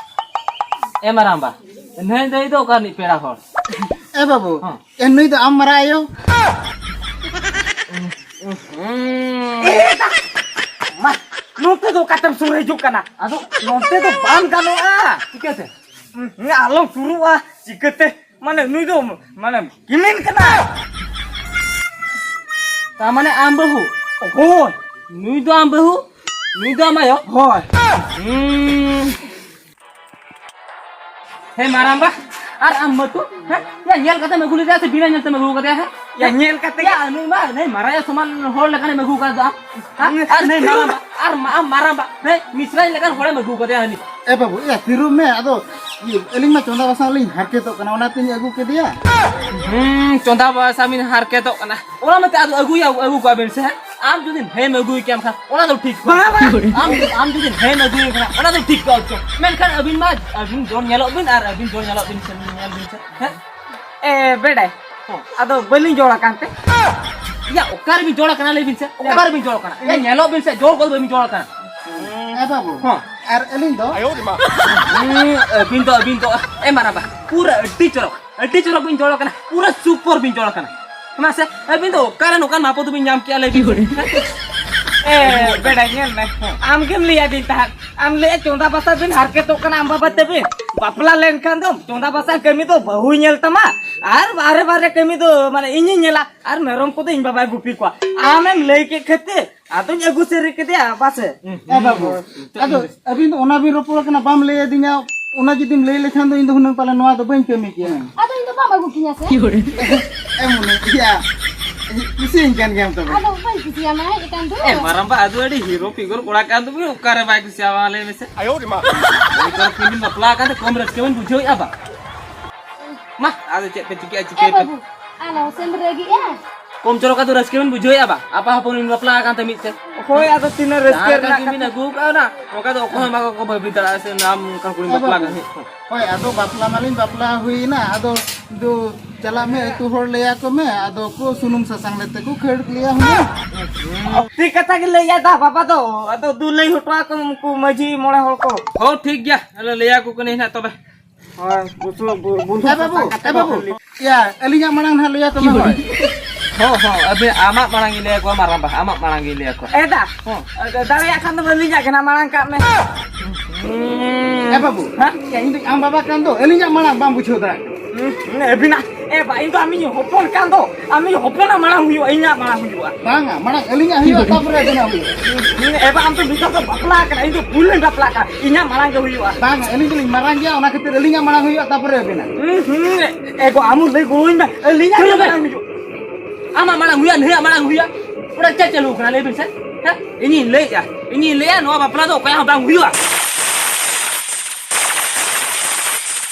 ᱮ ᱢᱟᱨᱟᱝᱵᱟ, ᱱᱟᱹᱭ ᱫᱟᱹᱭ ᱫᱚ ᱚᱠᱟ ᱨᱤᱱᱤᱡ ᱯᱮᱲᱟ ᱦᱚᱲ? ᱮ ᱵᱟᱹᱵᱩ, ᱦᱚᱸ᱾ ᱮ ᱱᱩᱭ ᱫᱚ ᱟᱢ ᱢᱟᱨᱟᱝ ᱟᱭᱳ᱾ ᱦᱩᱸ᱾ ᱱᱚᱛᱮ ᱫᱚ ᱚᱠᱟᱛᱮᱢ ᱥᱩᱨ ᱦᱤᱡᱩᱜ ᱠᱟᱱᱟ? ᱟᱫᱚ ᱱᱚᱛᱮ ᱫᱚ ᱵᱟᱝ ᱜᱟᱱᱚᱜᱼᱟ᱾ ᱪᱤᱠᱟᱹᱛᱮ? ᱦᱩᱸ, ᱟᱞᱚᱢ ᱥᱩᱨᱩᱜᱼᱟ᱾ ᱪᱤᱠᱟᱹᱛᱮ? ᱢᱟᱱᱮ ᱱᱩᱭ ᱫᱚ, ᱢᱟᱱᱮ, ᱠᱤᱢᱤᱱ ᱠᱟᱱᱟ᱾ ᱛᱟᱨ ᱢᱟᱱᱮ ᱟᱢ ᱵᱟᱹᱦᱩ? ᱦᱳᱭ᱾ ᱱᱩᱭ ᱫᱚ ᱟᱢ ᱵᱟᱹᱦᱩ? ᱱᱩᱭ ᱫᱚ ᱟᱢ ᱟᱭᱳ? ᱦᱳᱭ᱾ ᱦᱩᱸ᱾ ᱦᱮᱸ, ᱢᱟᱨᱟᱝᱵᱟ, ᱟᱨ ᱟᱢ ᱢᱟᱹᱛᱩ, ᱦᱮᱸ? ᱭᱟ, ᱧᱮᱞ ᱠᱟᱛᱮᱢ ᱟᱹᱜᱩ ᱞᱮᱫᱮᱭᱟ ᱥᱮ ᱵᱤᱱᱟᱹ ᱧᱮᱞ ᱛᱮᱢ ᱟᱹᱜᱩ ᱠᱟᱫᱮᱭᱟ, ᱦᱮᱸ? ᱭᱟ, ᱧᱮᱞ ᱠᱟᱛᱮ ᱭᱟ, ᱜᱮ᱾ ᱱᱩᱭ ᱢᱟ, ᱱᱩᱭ ᱢᱟᱨᱟᱭᱟ ᱥᱚᱢᱟᱱ ᱦᱚᱲ ᱞᱮᱠᱟᱱᱮᱢ ᱟᱹᱜᱩ ᱠᱟᱫᱟ, ᱦᱮᱸ? ᱟᱨ ᱱᱩᱭ ᱢᱟᱨᱟᱝᱵᱟ, ᱟᱨ ᱢᱟ-, ᱟᱢ ᱢᱟᱨᱟᱝᱵᱟ, ᱦᱮᱸ? ᱢᱤᱥᱨᱟᱧ ᱞᱮᱠᱟᱱ ᱦᱚᱲᱮᱢ ᱟᱹᱜᱩ ᱠᱟᱫᱮᱭᱟ, ᱦᱟᱹᱱᱤ᱾ ᱮ ᱵᱟᱹᱵᱩ, ᱭᱟ, ᱛᱤᱨᱩᱵ ᱢᱮ, ᱟᱫᱚ ᱤᱭᱟᱹ, ᱟᱹᱞᱤᱧ ᱢᱟ ᱪᱚᱸᱫᱟ ᱵᱟᱥᱟᱝ ᱞᱤᱧ ᱦᱟᱨᱠᱮᱛᱚᱜ ᱠᱟᱱᱟ, ᱚᱱᱟᱛᱤᱧ ᱟᱹᱜᱩ ᱠᱮᱫᱮᱭᱟ᱾ ᱦᱩᱸ, ᱪᱚᱸᱫᱟ ᱵᱟᱥᱟᱝ ᱵᱤᱱ ᱦᱟᱨᱠᱮᱛᱚᱜ ᱠᱟᱱᱟ, ᱚᱱᱟ ᱢᱟᱛᱚ ᱟᱫᱚ ᱟᱹᱜᱩᱭᱟ, ᱟᱹᱜᱩ ᱠᱚᱣᱟ ᱵᱤᱱ ᱥᱮ, ᱦᱮᱸ? ᱟᱢ ᱡᱩᱫᱤ ᱦᱮᱢ ᱟᱹᱜᱩᱭ ᱠᱮᱭᱟᱢ ᱠᱷᱟᱱ, ᱚᱱᱟ ᱫᱚ ᱴᱷᱤᱠ ᱠᱚᱜᱼᱟ᱾ ᱵᱟᱝ, ᱵᱟᱝ᱾ ᱟᱢ, ᱟᱢ ᱡᱩᱫᱤ ᱦᱮᱢ ᱟᱹᱜᱩᱭ ᱠᱷᱟᱱ, ᱚᱱᱟ ᱫᱚ ᱴᱷᱤᱠ ᱠᱚᱜᱼᱟ ᱪᱚ᱾ ᱢᱮᱱᱠᱷᱟᱱ ᱟᱹᱵᱤᱱ ᱢᱟ, ᱟᱹᱵᱤᱱ ᱡᱚᱲ ᱧᱮᱞᱚᱜ ᱵᱤᱱ ᱟᱨ ᱟᱹᱵᱤᱱ ᱡᱚᱲ ᱧᱮᱞᱚᱜ ᱵᱤᱱ ᱥᱮ, ᱧᱮᱞ ᱵᱤᱱ ᱥᱮ, ᱦᱮᱸ? ᱮ, ᱵᱮᱰᱟᱭ᱾ ᱦᱚᱸ᱾ ᱟᱫᱚ ᱵᱟᱹᱞᱤᱧ ᱡᱚᱲ ᱟᱠᱟᱱ ᱛᱮ? ᱭᱟ, ᱚᱠᱟ ᱨᱮᱵᱤᱱ ᱡᱚᱲ ᱟᱠᱟᱱᱟ ᱞᱟᱹᱭ ᱵᱤᱱ ᱥᱮ? ᱚᱠᱟ ᱨᱮᱵᱤᱱ ᱡᱚᱲ ᱟᱠᱟᱱᱟ? ᱭᱟ, ᱧᱮᱞᱚᱜ ᱵᱤᱱ ᱥᱮ, ᱡᱚᱲ ᱠᱚᱫᱚ ᱵᱟᱹᱵᱤᱱ ᱡᱚᱲ ᱟᱠᱟᱱᱟ᱾ ᱮ ᱵᱟᱹᱵᱩ, ᱦᱚᱸ᱾ ᱟᱨ ᱟᱹᱞᱤᱧ ᱫᱚ? ᱦᱩᱸ, ᱟᱹᱵᱤᱱ ᱫᱚ, ᱟᱹᱵᱤᱱ ᱫᱚ, ᱮ ᱢᱟᱨᱟᱝᱵᱟ, ᱯᱩᱨᱟᱹ ᱟᱹᱰᱤ ᱪᱚᱨᱚᱠ, ᱟᱹᱰᱤ ᱪᱚᱨᱚᱠ ᱵᱤᱱ ᱡᱚᱲ ᱟᱠᱟᱱᱟ, ᱯᱩᱨᱟᱹ ᱥᱩᱯᱚᱨ ᱵᱤᱱ ᱡᱚᱲ ᱟᱠᱟᱱᱟ᱾ ᱢᱟᱥᱮ, ᱟᱹᱵᱤᱱ ᱫᱚ ᱚᱠᱟᱨᱮ ᱱᱚᱝᱠᱟᱱ ᱢᱟᱯᱚ ᱫᱚᱵᱤᱱ ᱧᱟᱢ ᱠᱮᱜᱼᱟ, ᱞᱟᱹᱭ ᱵᱤᱱ ᱥᱮ? ᱮ, ᱵᱮᱰᱟ, ᱧᱮᱞ ᱢᱮ, ᱟᱢ ᱜᱮᱢ ᱞᱟᱹᱭ ᱟᱹᱫᱤᱧ ᱛᱟᱦᱮᱸᱫ, ᱟᱢ ᱞᱟᱹᱭᱮᱫ ᱪᱚᱸᱫᱟ ᱵᱟᱥᱟ ᱵᱤᱱ ᱦᱟᱨᱠᱮᱛᱚᱜ ᱠᱟᱱᱟ ᱟᱢ ᱵᱟᱵᱟ ᱛᱟᱹᱵᱤᱱ, ᱵᱟᱯᱞᱟ ᱞᱮᱱᱠᱷᱟᱱ ᱫᱚᱢ ᱪᱚᱸᱫᱟ ᱵᱟᱥᱟ ᱠᱟᱹᱢᱤ ᱫᱚ ᱵᱟᱹᱦᱩᱭ ᱧᱮᱞ ᱛᱟᱢᱟ, ᱟᱨ ᱵᱟᱦᱨᱮ ᱵᱟᱦᱨᱮ ᱠᱟᱹᱢᱤ ᱫᱚ, ᱢᱟᱱᱮ, ᱤᱧᱤᱧ ᱧᱮᱞᱟ, ᱟᱨ ᱢᱮᱨᱚᱢ ᱠᱚᱫᱚ ᱤᱧ ᱵᱟᱵᱟᱭ ᱜᱩᱯᱤ ᱠᱚᱣᱟ᱾ ᱟᱢᱮᱢ ᱞᱟᱹᱭ ᱠᱮᱫ ᱠᱷᱟᱹᱛᱤᱨ ᱟᱫᱚᱧ ᱟᱹᱜᱩ ᱥᱟᱹᱨᱤ ᱠᱮᱫᱮᱭᱟ, ᱵᱟᱥᱮ? ᱮ ᱵᱟᱹᱵᱩ, ᱟᱫᱚ ᱟᱹᱵᱤᱱ ᱫᱚ ᱚᱱᱟ ᱵᱤᱱ ᱨᱚᱯᱚᱲ ᱠᱟᱱᱟ, ᱵᱟᱢ ᱞᱟᱹᱭ ᱟᱹᱫᱤᱧᱟ, ᱚᱱᱟ ᱡᱩᱫᱤᱢ ᱞᱟᱹᱭ ᱞᱮᱠᱷᱟᱱ ᱫᱚ ᱤᱧ ᱫᱚ ᱦᱩᱱᱟᱹᱝ ᱯᱟᱞᱮ ᱱᱚᱣᱟ ᱫᱚ ᱵᱟᱹᱧ ᱠᱟᱹᱢᱤ ᱠᱮᱭᱟ᱾ ᱟᱫᱚ ᱤᱧ ᱫᱚ ᱵᱟᱢ ᱟᱹᱜᱩ ᱠᱤᱧᱟ ᱥᱮ? ᱮ ᱢᱚᱱᱮ, ᱤᱭᱟ, ᱠᱩᱥᱤᱭᱟᱹᱧ ᱠᱟᱱ ᱜᱮᱭᱟᱢ ᱛᱚᱵᱮ᱾ ᱟᱫᱚ ᱵᱟᱹᱧ ᱠᱩᱥᱤᱭᱟᱢᱟ ᱮᱠᱟᱱ ᱫᱚ᱾ ᱮ ᱢᱟᱨᱟᱝᱵᱟ, ᱟᱫᱚ ᱟᱹᱰᱤ ᱦᱤᱨᱳ ᱯᱷᱤᱜᱚᱨ ᱠᱚᱲᱟ ᱠᱟᱱ ᱫᱚᱵᱤᱱ, ᱚᱠᱟᱨᱮ ᱵᱟᱭ ᱠᱩᱥᱤᱭᱟᱢᱟ ᱞᱟᱹᱭ ᱢᱮᱥᱮ? ᱟᱭᱳ ᱨᱮ ᱢᱟ᱾ ᱱᱤᱛᱚᱜ ᱠᱤᱱ ᱵᱟᱯᱞᱟ ᱟᱠᱟᱱ ᱛᱮ ᱠᱚᱢ ᱨᱟᱹᱥᱠᱟᱹ ᱵᱤᱱ ᱵᱩᱡᱷᱟᱹᱣᱮᱫᱼᱟ ᱵᱟ? ᱢᱟ, ᱟᱫᱚ ᱪᱮᱫ ᱯᱮ ᱪᱤᱠᱟᱹᱜᱼᱟ, ᱮ ᱪᱤᱠᱟᱹᱭ ᱯᱮ᱾ ᱵᱟᱹᱵᱩ, ᱟᱞᱚ ᱥᱮᱢ ᱨᱟᱹᱜᱤᱜᱼᱟ᱾ ᱠᱚᱢ ᱪᱚᱨᱚᱠ ᱟᱫᱚ ᱨᱟᱹᱥᱠᱟᱹ ᱵᱤᱱ ᱵᱩᱡᱷᱟᱹᱣᱮᱫᱼᱟ ᱵᱟ? ᱟᱯᱟ ᱦᱚᱯᱚᱱ ᱵᱤᱱ ᱵᱟᱯᱞᱟ ᱟᱠᱟᱱ ᱛᱮ ᱢᱤᱫ ᱛᱮ᱾ ᱦᱳᱭ, ᱟᱫᱚ ᱛᱤᱱᱟᱹᱜ ᱨᱟᱹᱥᱠᱟᱹ ᱡᱟᱦᱟᱸ ᱞᱮᱠᱟ ᱨᱮᱱᱟᱜ ᱠᱤᱱ ᱵᱤᱱ ᱠᱟᱛᱷᱟ᱾ ᱟᱹᱜᱩ ᱟᱠᱟᱫ ᱚᱱᱟ, ᱚᱱᱠᱟ ᱫᱚ ᱚᱠᱚᱭ ᱦᱚᱸ ᱵᱟᱠᱚ ᱵᱷᱟᱹᱵᱤ ᱫᱟᱲᱮᱭᱟᱜᱼᱟ ᱥᱮ ᱱᱟᱢ ᱚᱱᱠᱟᱱ ᱠᱩᱲᱤ ᱮ ᱵᱟᱯᱞᱟ ᱵᱟᱹᱵᱩ, ᱠᱟᱱ ᱦᱩᱭᱩᱜ᱾ ᱦᱳᱭ, ᱟᱫᱚ ᱵᱟᱯᱞᱟ ᱢᱟᱞᱤᱧ ᱵᱟᱯᱞᱟ ᱦᱩᱭᱱᱟ, ᱟᱫᱚ ᱫᱩ ᱪᱟᱞᱟᱜ ᱢᱮ ᱟᱹᱛᱩ ᱦᱚᱲ ᱞᱟᱹᱭᱟᱠᱚ ᱢᱮ, ᱟᱫᱚ ᱠᱚ ᱥᱩᱱᱩᱢ ᱥᱟᱥᱟᱝ ᱞᱮ ᱛᱮᱠᱚ ᱠᱷᱟᱹᱲ ᱞᱮᱭᱟ ᱦᱩᱱᱟᱹᱝ᱾ ᱴᱷᱤᱠ ᱠᱟᱛᱷᱟ ᱜᱮ ᱞᱟᱹᱭ ᱮᱫᱟ ᱵᱟᱵᱟ ᱫᱚ, ᱟᱫᱚ ᱫᱩ ᱞᱟᱹᱭ ᱦᱚᱴᱚ ᱟᱠᱚ ᱩᱱᱠᱩ ᱢᱟᱹᱡᱷᱤ ᱢᱚᱬᱮ ᱦᱚᱲ ᱠᱚ᱾ ᱦᱳ, ᱴᱷᱤᱠ ᱜᱮᱭᱟ, ᱟᱞᱮ ᱞᱟᱹᱭᱟᱠᱚ ᱠᱟᱹᱱᱟᱹᱧ ᱦᱟᱸᱜ ᱛᱚᱵᱮ᱾ ᱦᱳᱭ, ᱵᱩᱥᱩᱵ, ᱵᱩ-, ᱵᱩᱥᱩᱵ ᱮ ᱵᱟᱹᱵᱩ, ᱥᱟᱥᱟᱝ ᱠᱟᱛᱮ ᱮ ᱵᱟᱹᱵᱩ᱾ ᱠᱚ ᱠᱷᱟᱹᱞᱤ᱾ ᱭᱟ, ᱟᱹᱞᱤᱧᱟᱜ ᱢᱟᱲᱟᱝ ᱱᱟᱦᱟᱜ ᱞᱟᱹᱭᱟ ᱛᱚᱵᱮ ᱦᱳᱭ᱾ ᱦᱚᱸ, ᱦᱚᱸ, ᱟᱹᱵᱤᱱ, ᱟᱢᱟᱜ ᱢᱟᱲᱟᱝ ᱜᱤᱧ ᱞᱟᱹᱭ ᱟᱠᱚᱣᱟ, ᱢᱟᱨᱟᱝᱵᱟ, ᱟᱢᱟᱜ ᱢᱟᱲᱟᱝ ᱜᱤᱧ ᱞᱟᱹᱭ ᱟᱠᱚᱣᱟ᱾ ᱮ ᱫᱟ, ᱦᱚᱸ᱾ ᱫᱟᱲᱮᱭᱟᱜ ᱠᱷᱟᱱ ᱫᱚ ᱟᱹᱞᱤᱧᱟᱜ ᱜᱮ ᱱᱟᱜ ᱢᱟᱲᱟᱝ ᱠᱟᱜ ᱢᱮ᱾ ᱮ ᱵᱟᱹᱵᱩ, ᱦᱮᱸ? ᱤᱧ ᱫᱚ ᱟᱢ ᱵᱟᱵᱟ ᱠᱟᱱ ᱫᱚ, ᱟᱹᱞᱤᱧᱟᱜ ᱢᱟᱲᱟᱝ ᱵᱟᱢ ᱵᱩᱡᱷᱟᱹᱣ ᱫᱟᱲᱮᱭᱟᱜ ᱠᱟᱱᱟ᱾ ᱦᱩᱸ, ᱟᱹᱵᱤᱱᱟᱜ, ᱮ ᱵᱟ, ᱤᱧ ᱫᱚ ᱟᱢᱤᱧ ᱦᱚᱯᱚᱱ ᱠᱟᱱ ᱫᱚ, ᱟᱢᱤᱧ ᱦᱚᱯᱚᱱᱟᱜ ᱢᱟᱲᱟᱝ ᱦᱩᱭᱩᱜᱼᱟ, ᱤᱧᱟᱜ ᱢᱟᱲᱟᱝ ᱦᱩᱭᱩᱜᱼᱟ᱾ ᱵᱟᱝᱟ, ᱢᱟᱲᱟᱝ ᱟᱹᱞᱤᱧᱟᱜ ᱦᱩᱭᱩᱜᱼᱟ, ᱛᱟᱯᱚᱨᱮ ᱟᱹᱵᱤᱱᱟᱜ ᱦᱩᱭᱩᱜᱼᱟ᱾ ᱦᱩᱸ, ᱮ ᱵᱟ, ᱟᱢ ᱫᱚ ᱱᱤᱛᱚᱜ ᱫᱚ ᱵᱟᱯᱞᱟ ᱠᱟᱱᱟ, ᱤᱧ ᱫᱚ ᱵᱷᱩᱞ ᱞᱮᱱ ᱵᱟᱯᱞᱟ ᱠᱟᱱᱟ, ᱤᱧᱟᱜ ᱢᱟᱲᱟᱝ ᱜᱮ ᱦᱩᱭᱩᱜᱼᱟ᱾ ᱵᱟᱝᱟ, ᱟᱹᱞᱤᱧ ᱫᱚᱞᱤᱧ ᱢᱟᱨᱟᱝ ᱜᱮᱭᱟ, ᱚᱱᱟ ᱠᱷᱟᱹᱛᱤᱨ ᱟᱹᱞᱤᱧᱟᱜ ᱢᱟᱲᱟᱝ ᱦᱩᱭᱩᱜᱼᱟ, ᱛᱟᱯᱚᱨᱮ ᱟᱹᱵᱤᱱᱟᱜ᱾ ᱦᱩᱸ, ᱦᱩᱸ, ᱮ ᱜᱚ, ᱟᱢ ᱞᱟᱹᱭ ᱜᱚᱲᱚᱧ ᱢᱮ, ᱟᱹᱞᱤᱧᱟᱜ ᱜᱮ ᱢᱟᱲᱟᱝ ᱦᱩᱭᱩᱜᱼᱟ᱾ ᱟᱢᱟᱜ ᱢᱟᱲᱟᱝ ᱦᱩᱭᱩᱜᱼᱟ, ᱱᱩᱭᱟᱜ ᱢᱟᱲᱟᱝ ᱦᱩᱭᱩᱜᱼᱟ᱾ ᱚᱱᱟ ᱪᱮᱫ ᱪᱟᱹᱞᱩ ᱠᱟᱱᱟ, ᱞᱟᱹᱭ ᱵᱤᱱ ᱥᱮ? ᱦᱮᱸ? ᱤᱧᱤᱧ ᱞᱟᱹᱭᱮᱫᱼᱟ, ᱤᱧᱤᱧ ᱞᱟᱹᱭᱟ, ᱱᱚᱣᱟ ᱵᱟᱯᱞᱟ ᱫᱚ ᱚᱠᱚᱭᱟᱜ ᱦᱚᱸ ᱵᱟᱝ ᱦᱩᱭᱩᱜᱼᱟ᱾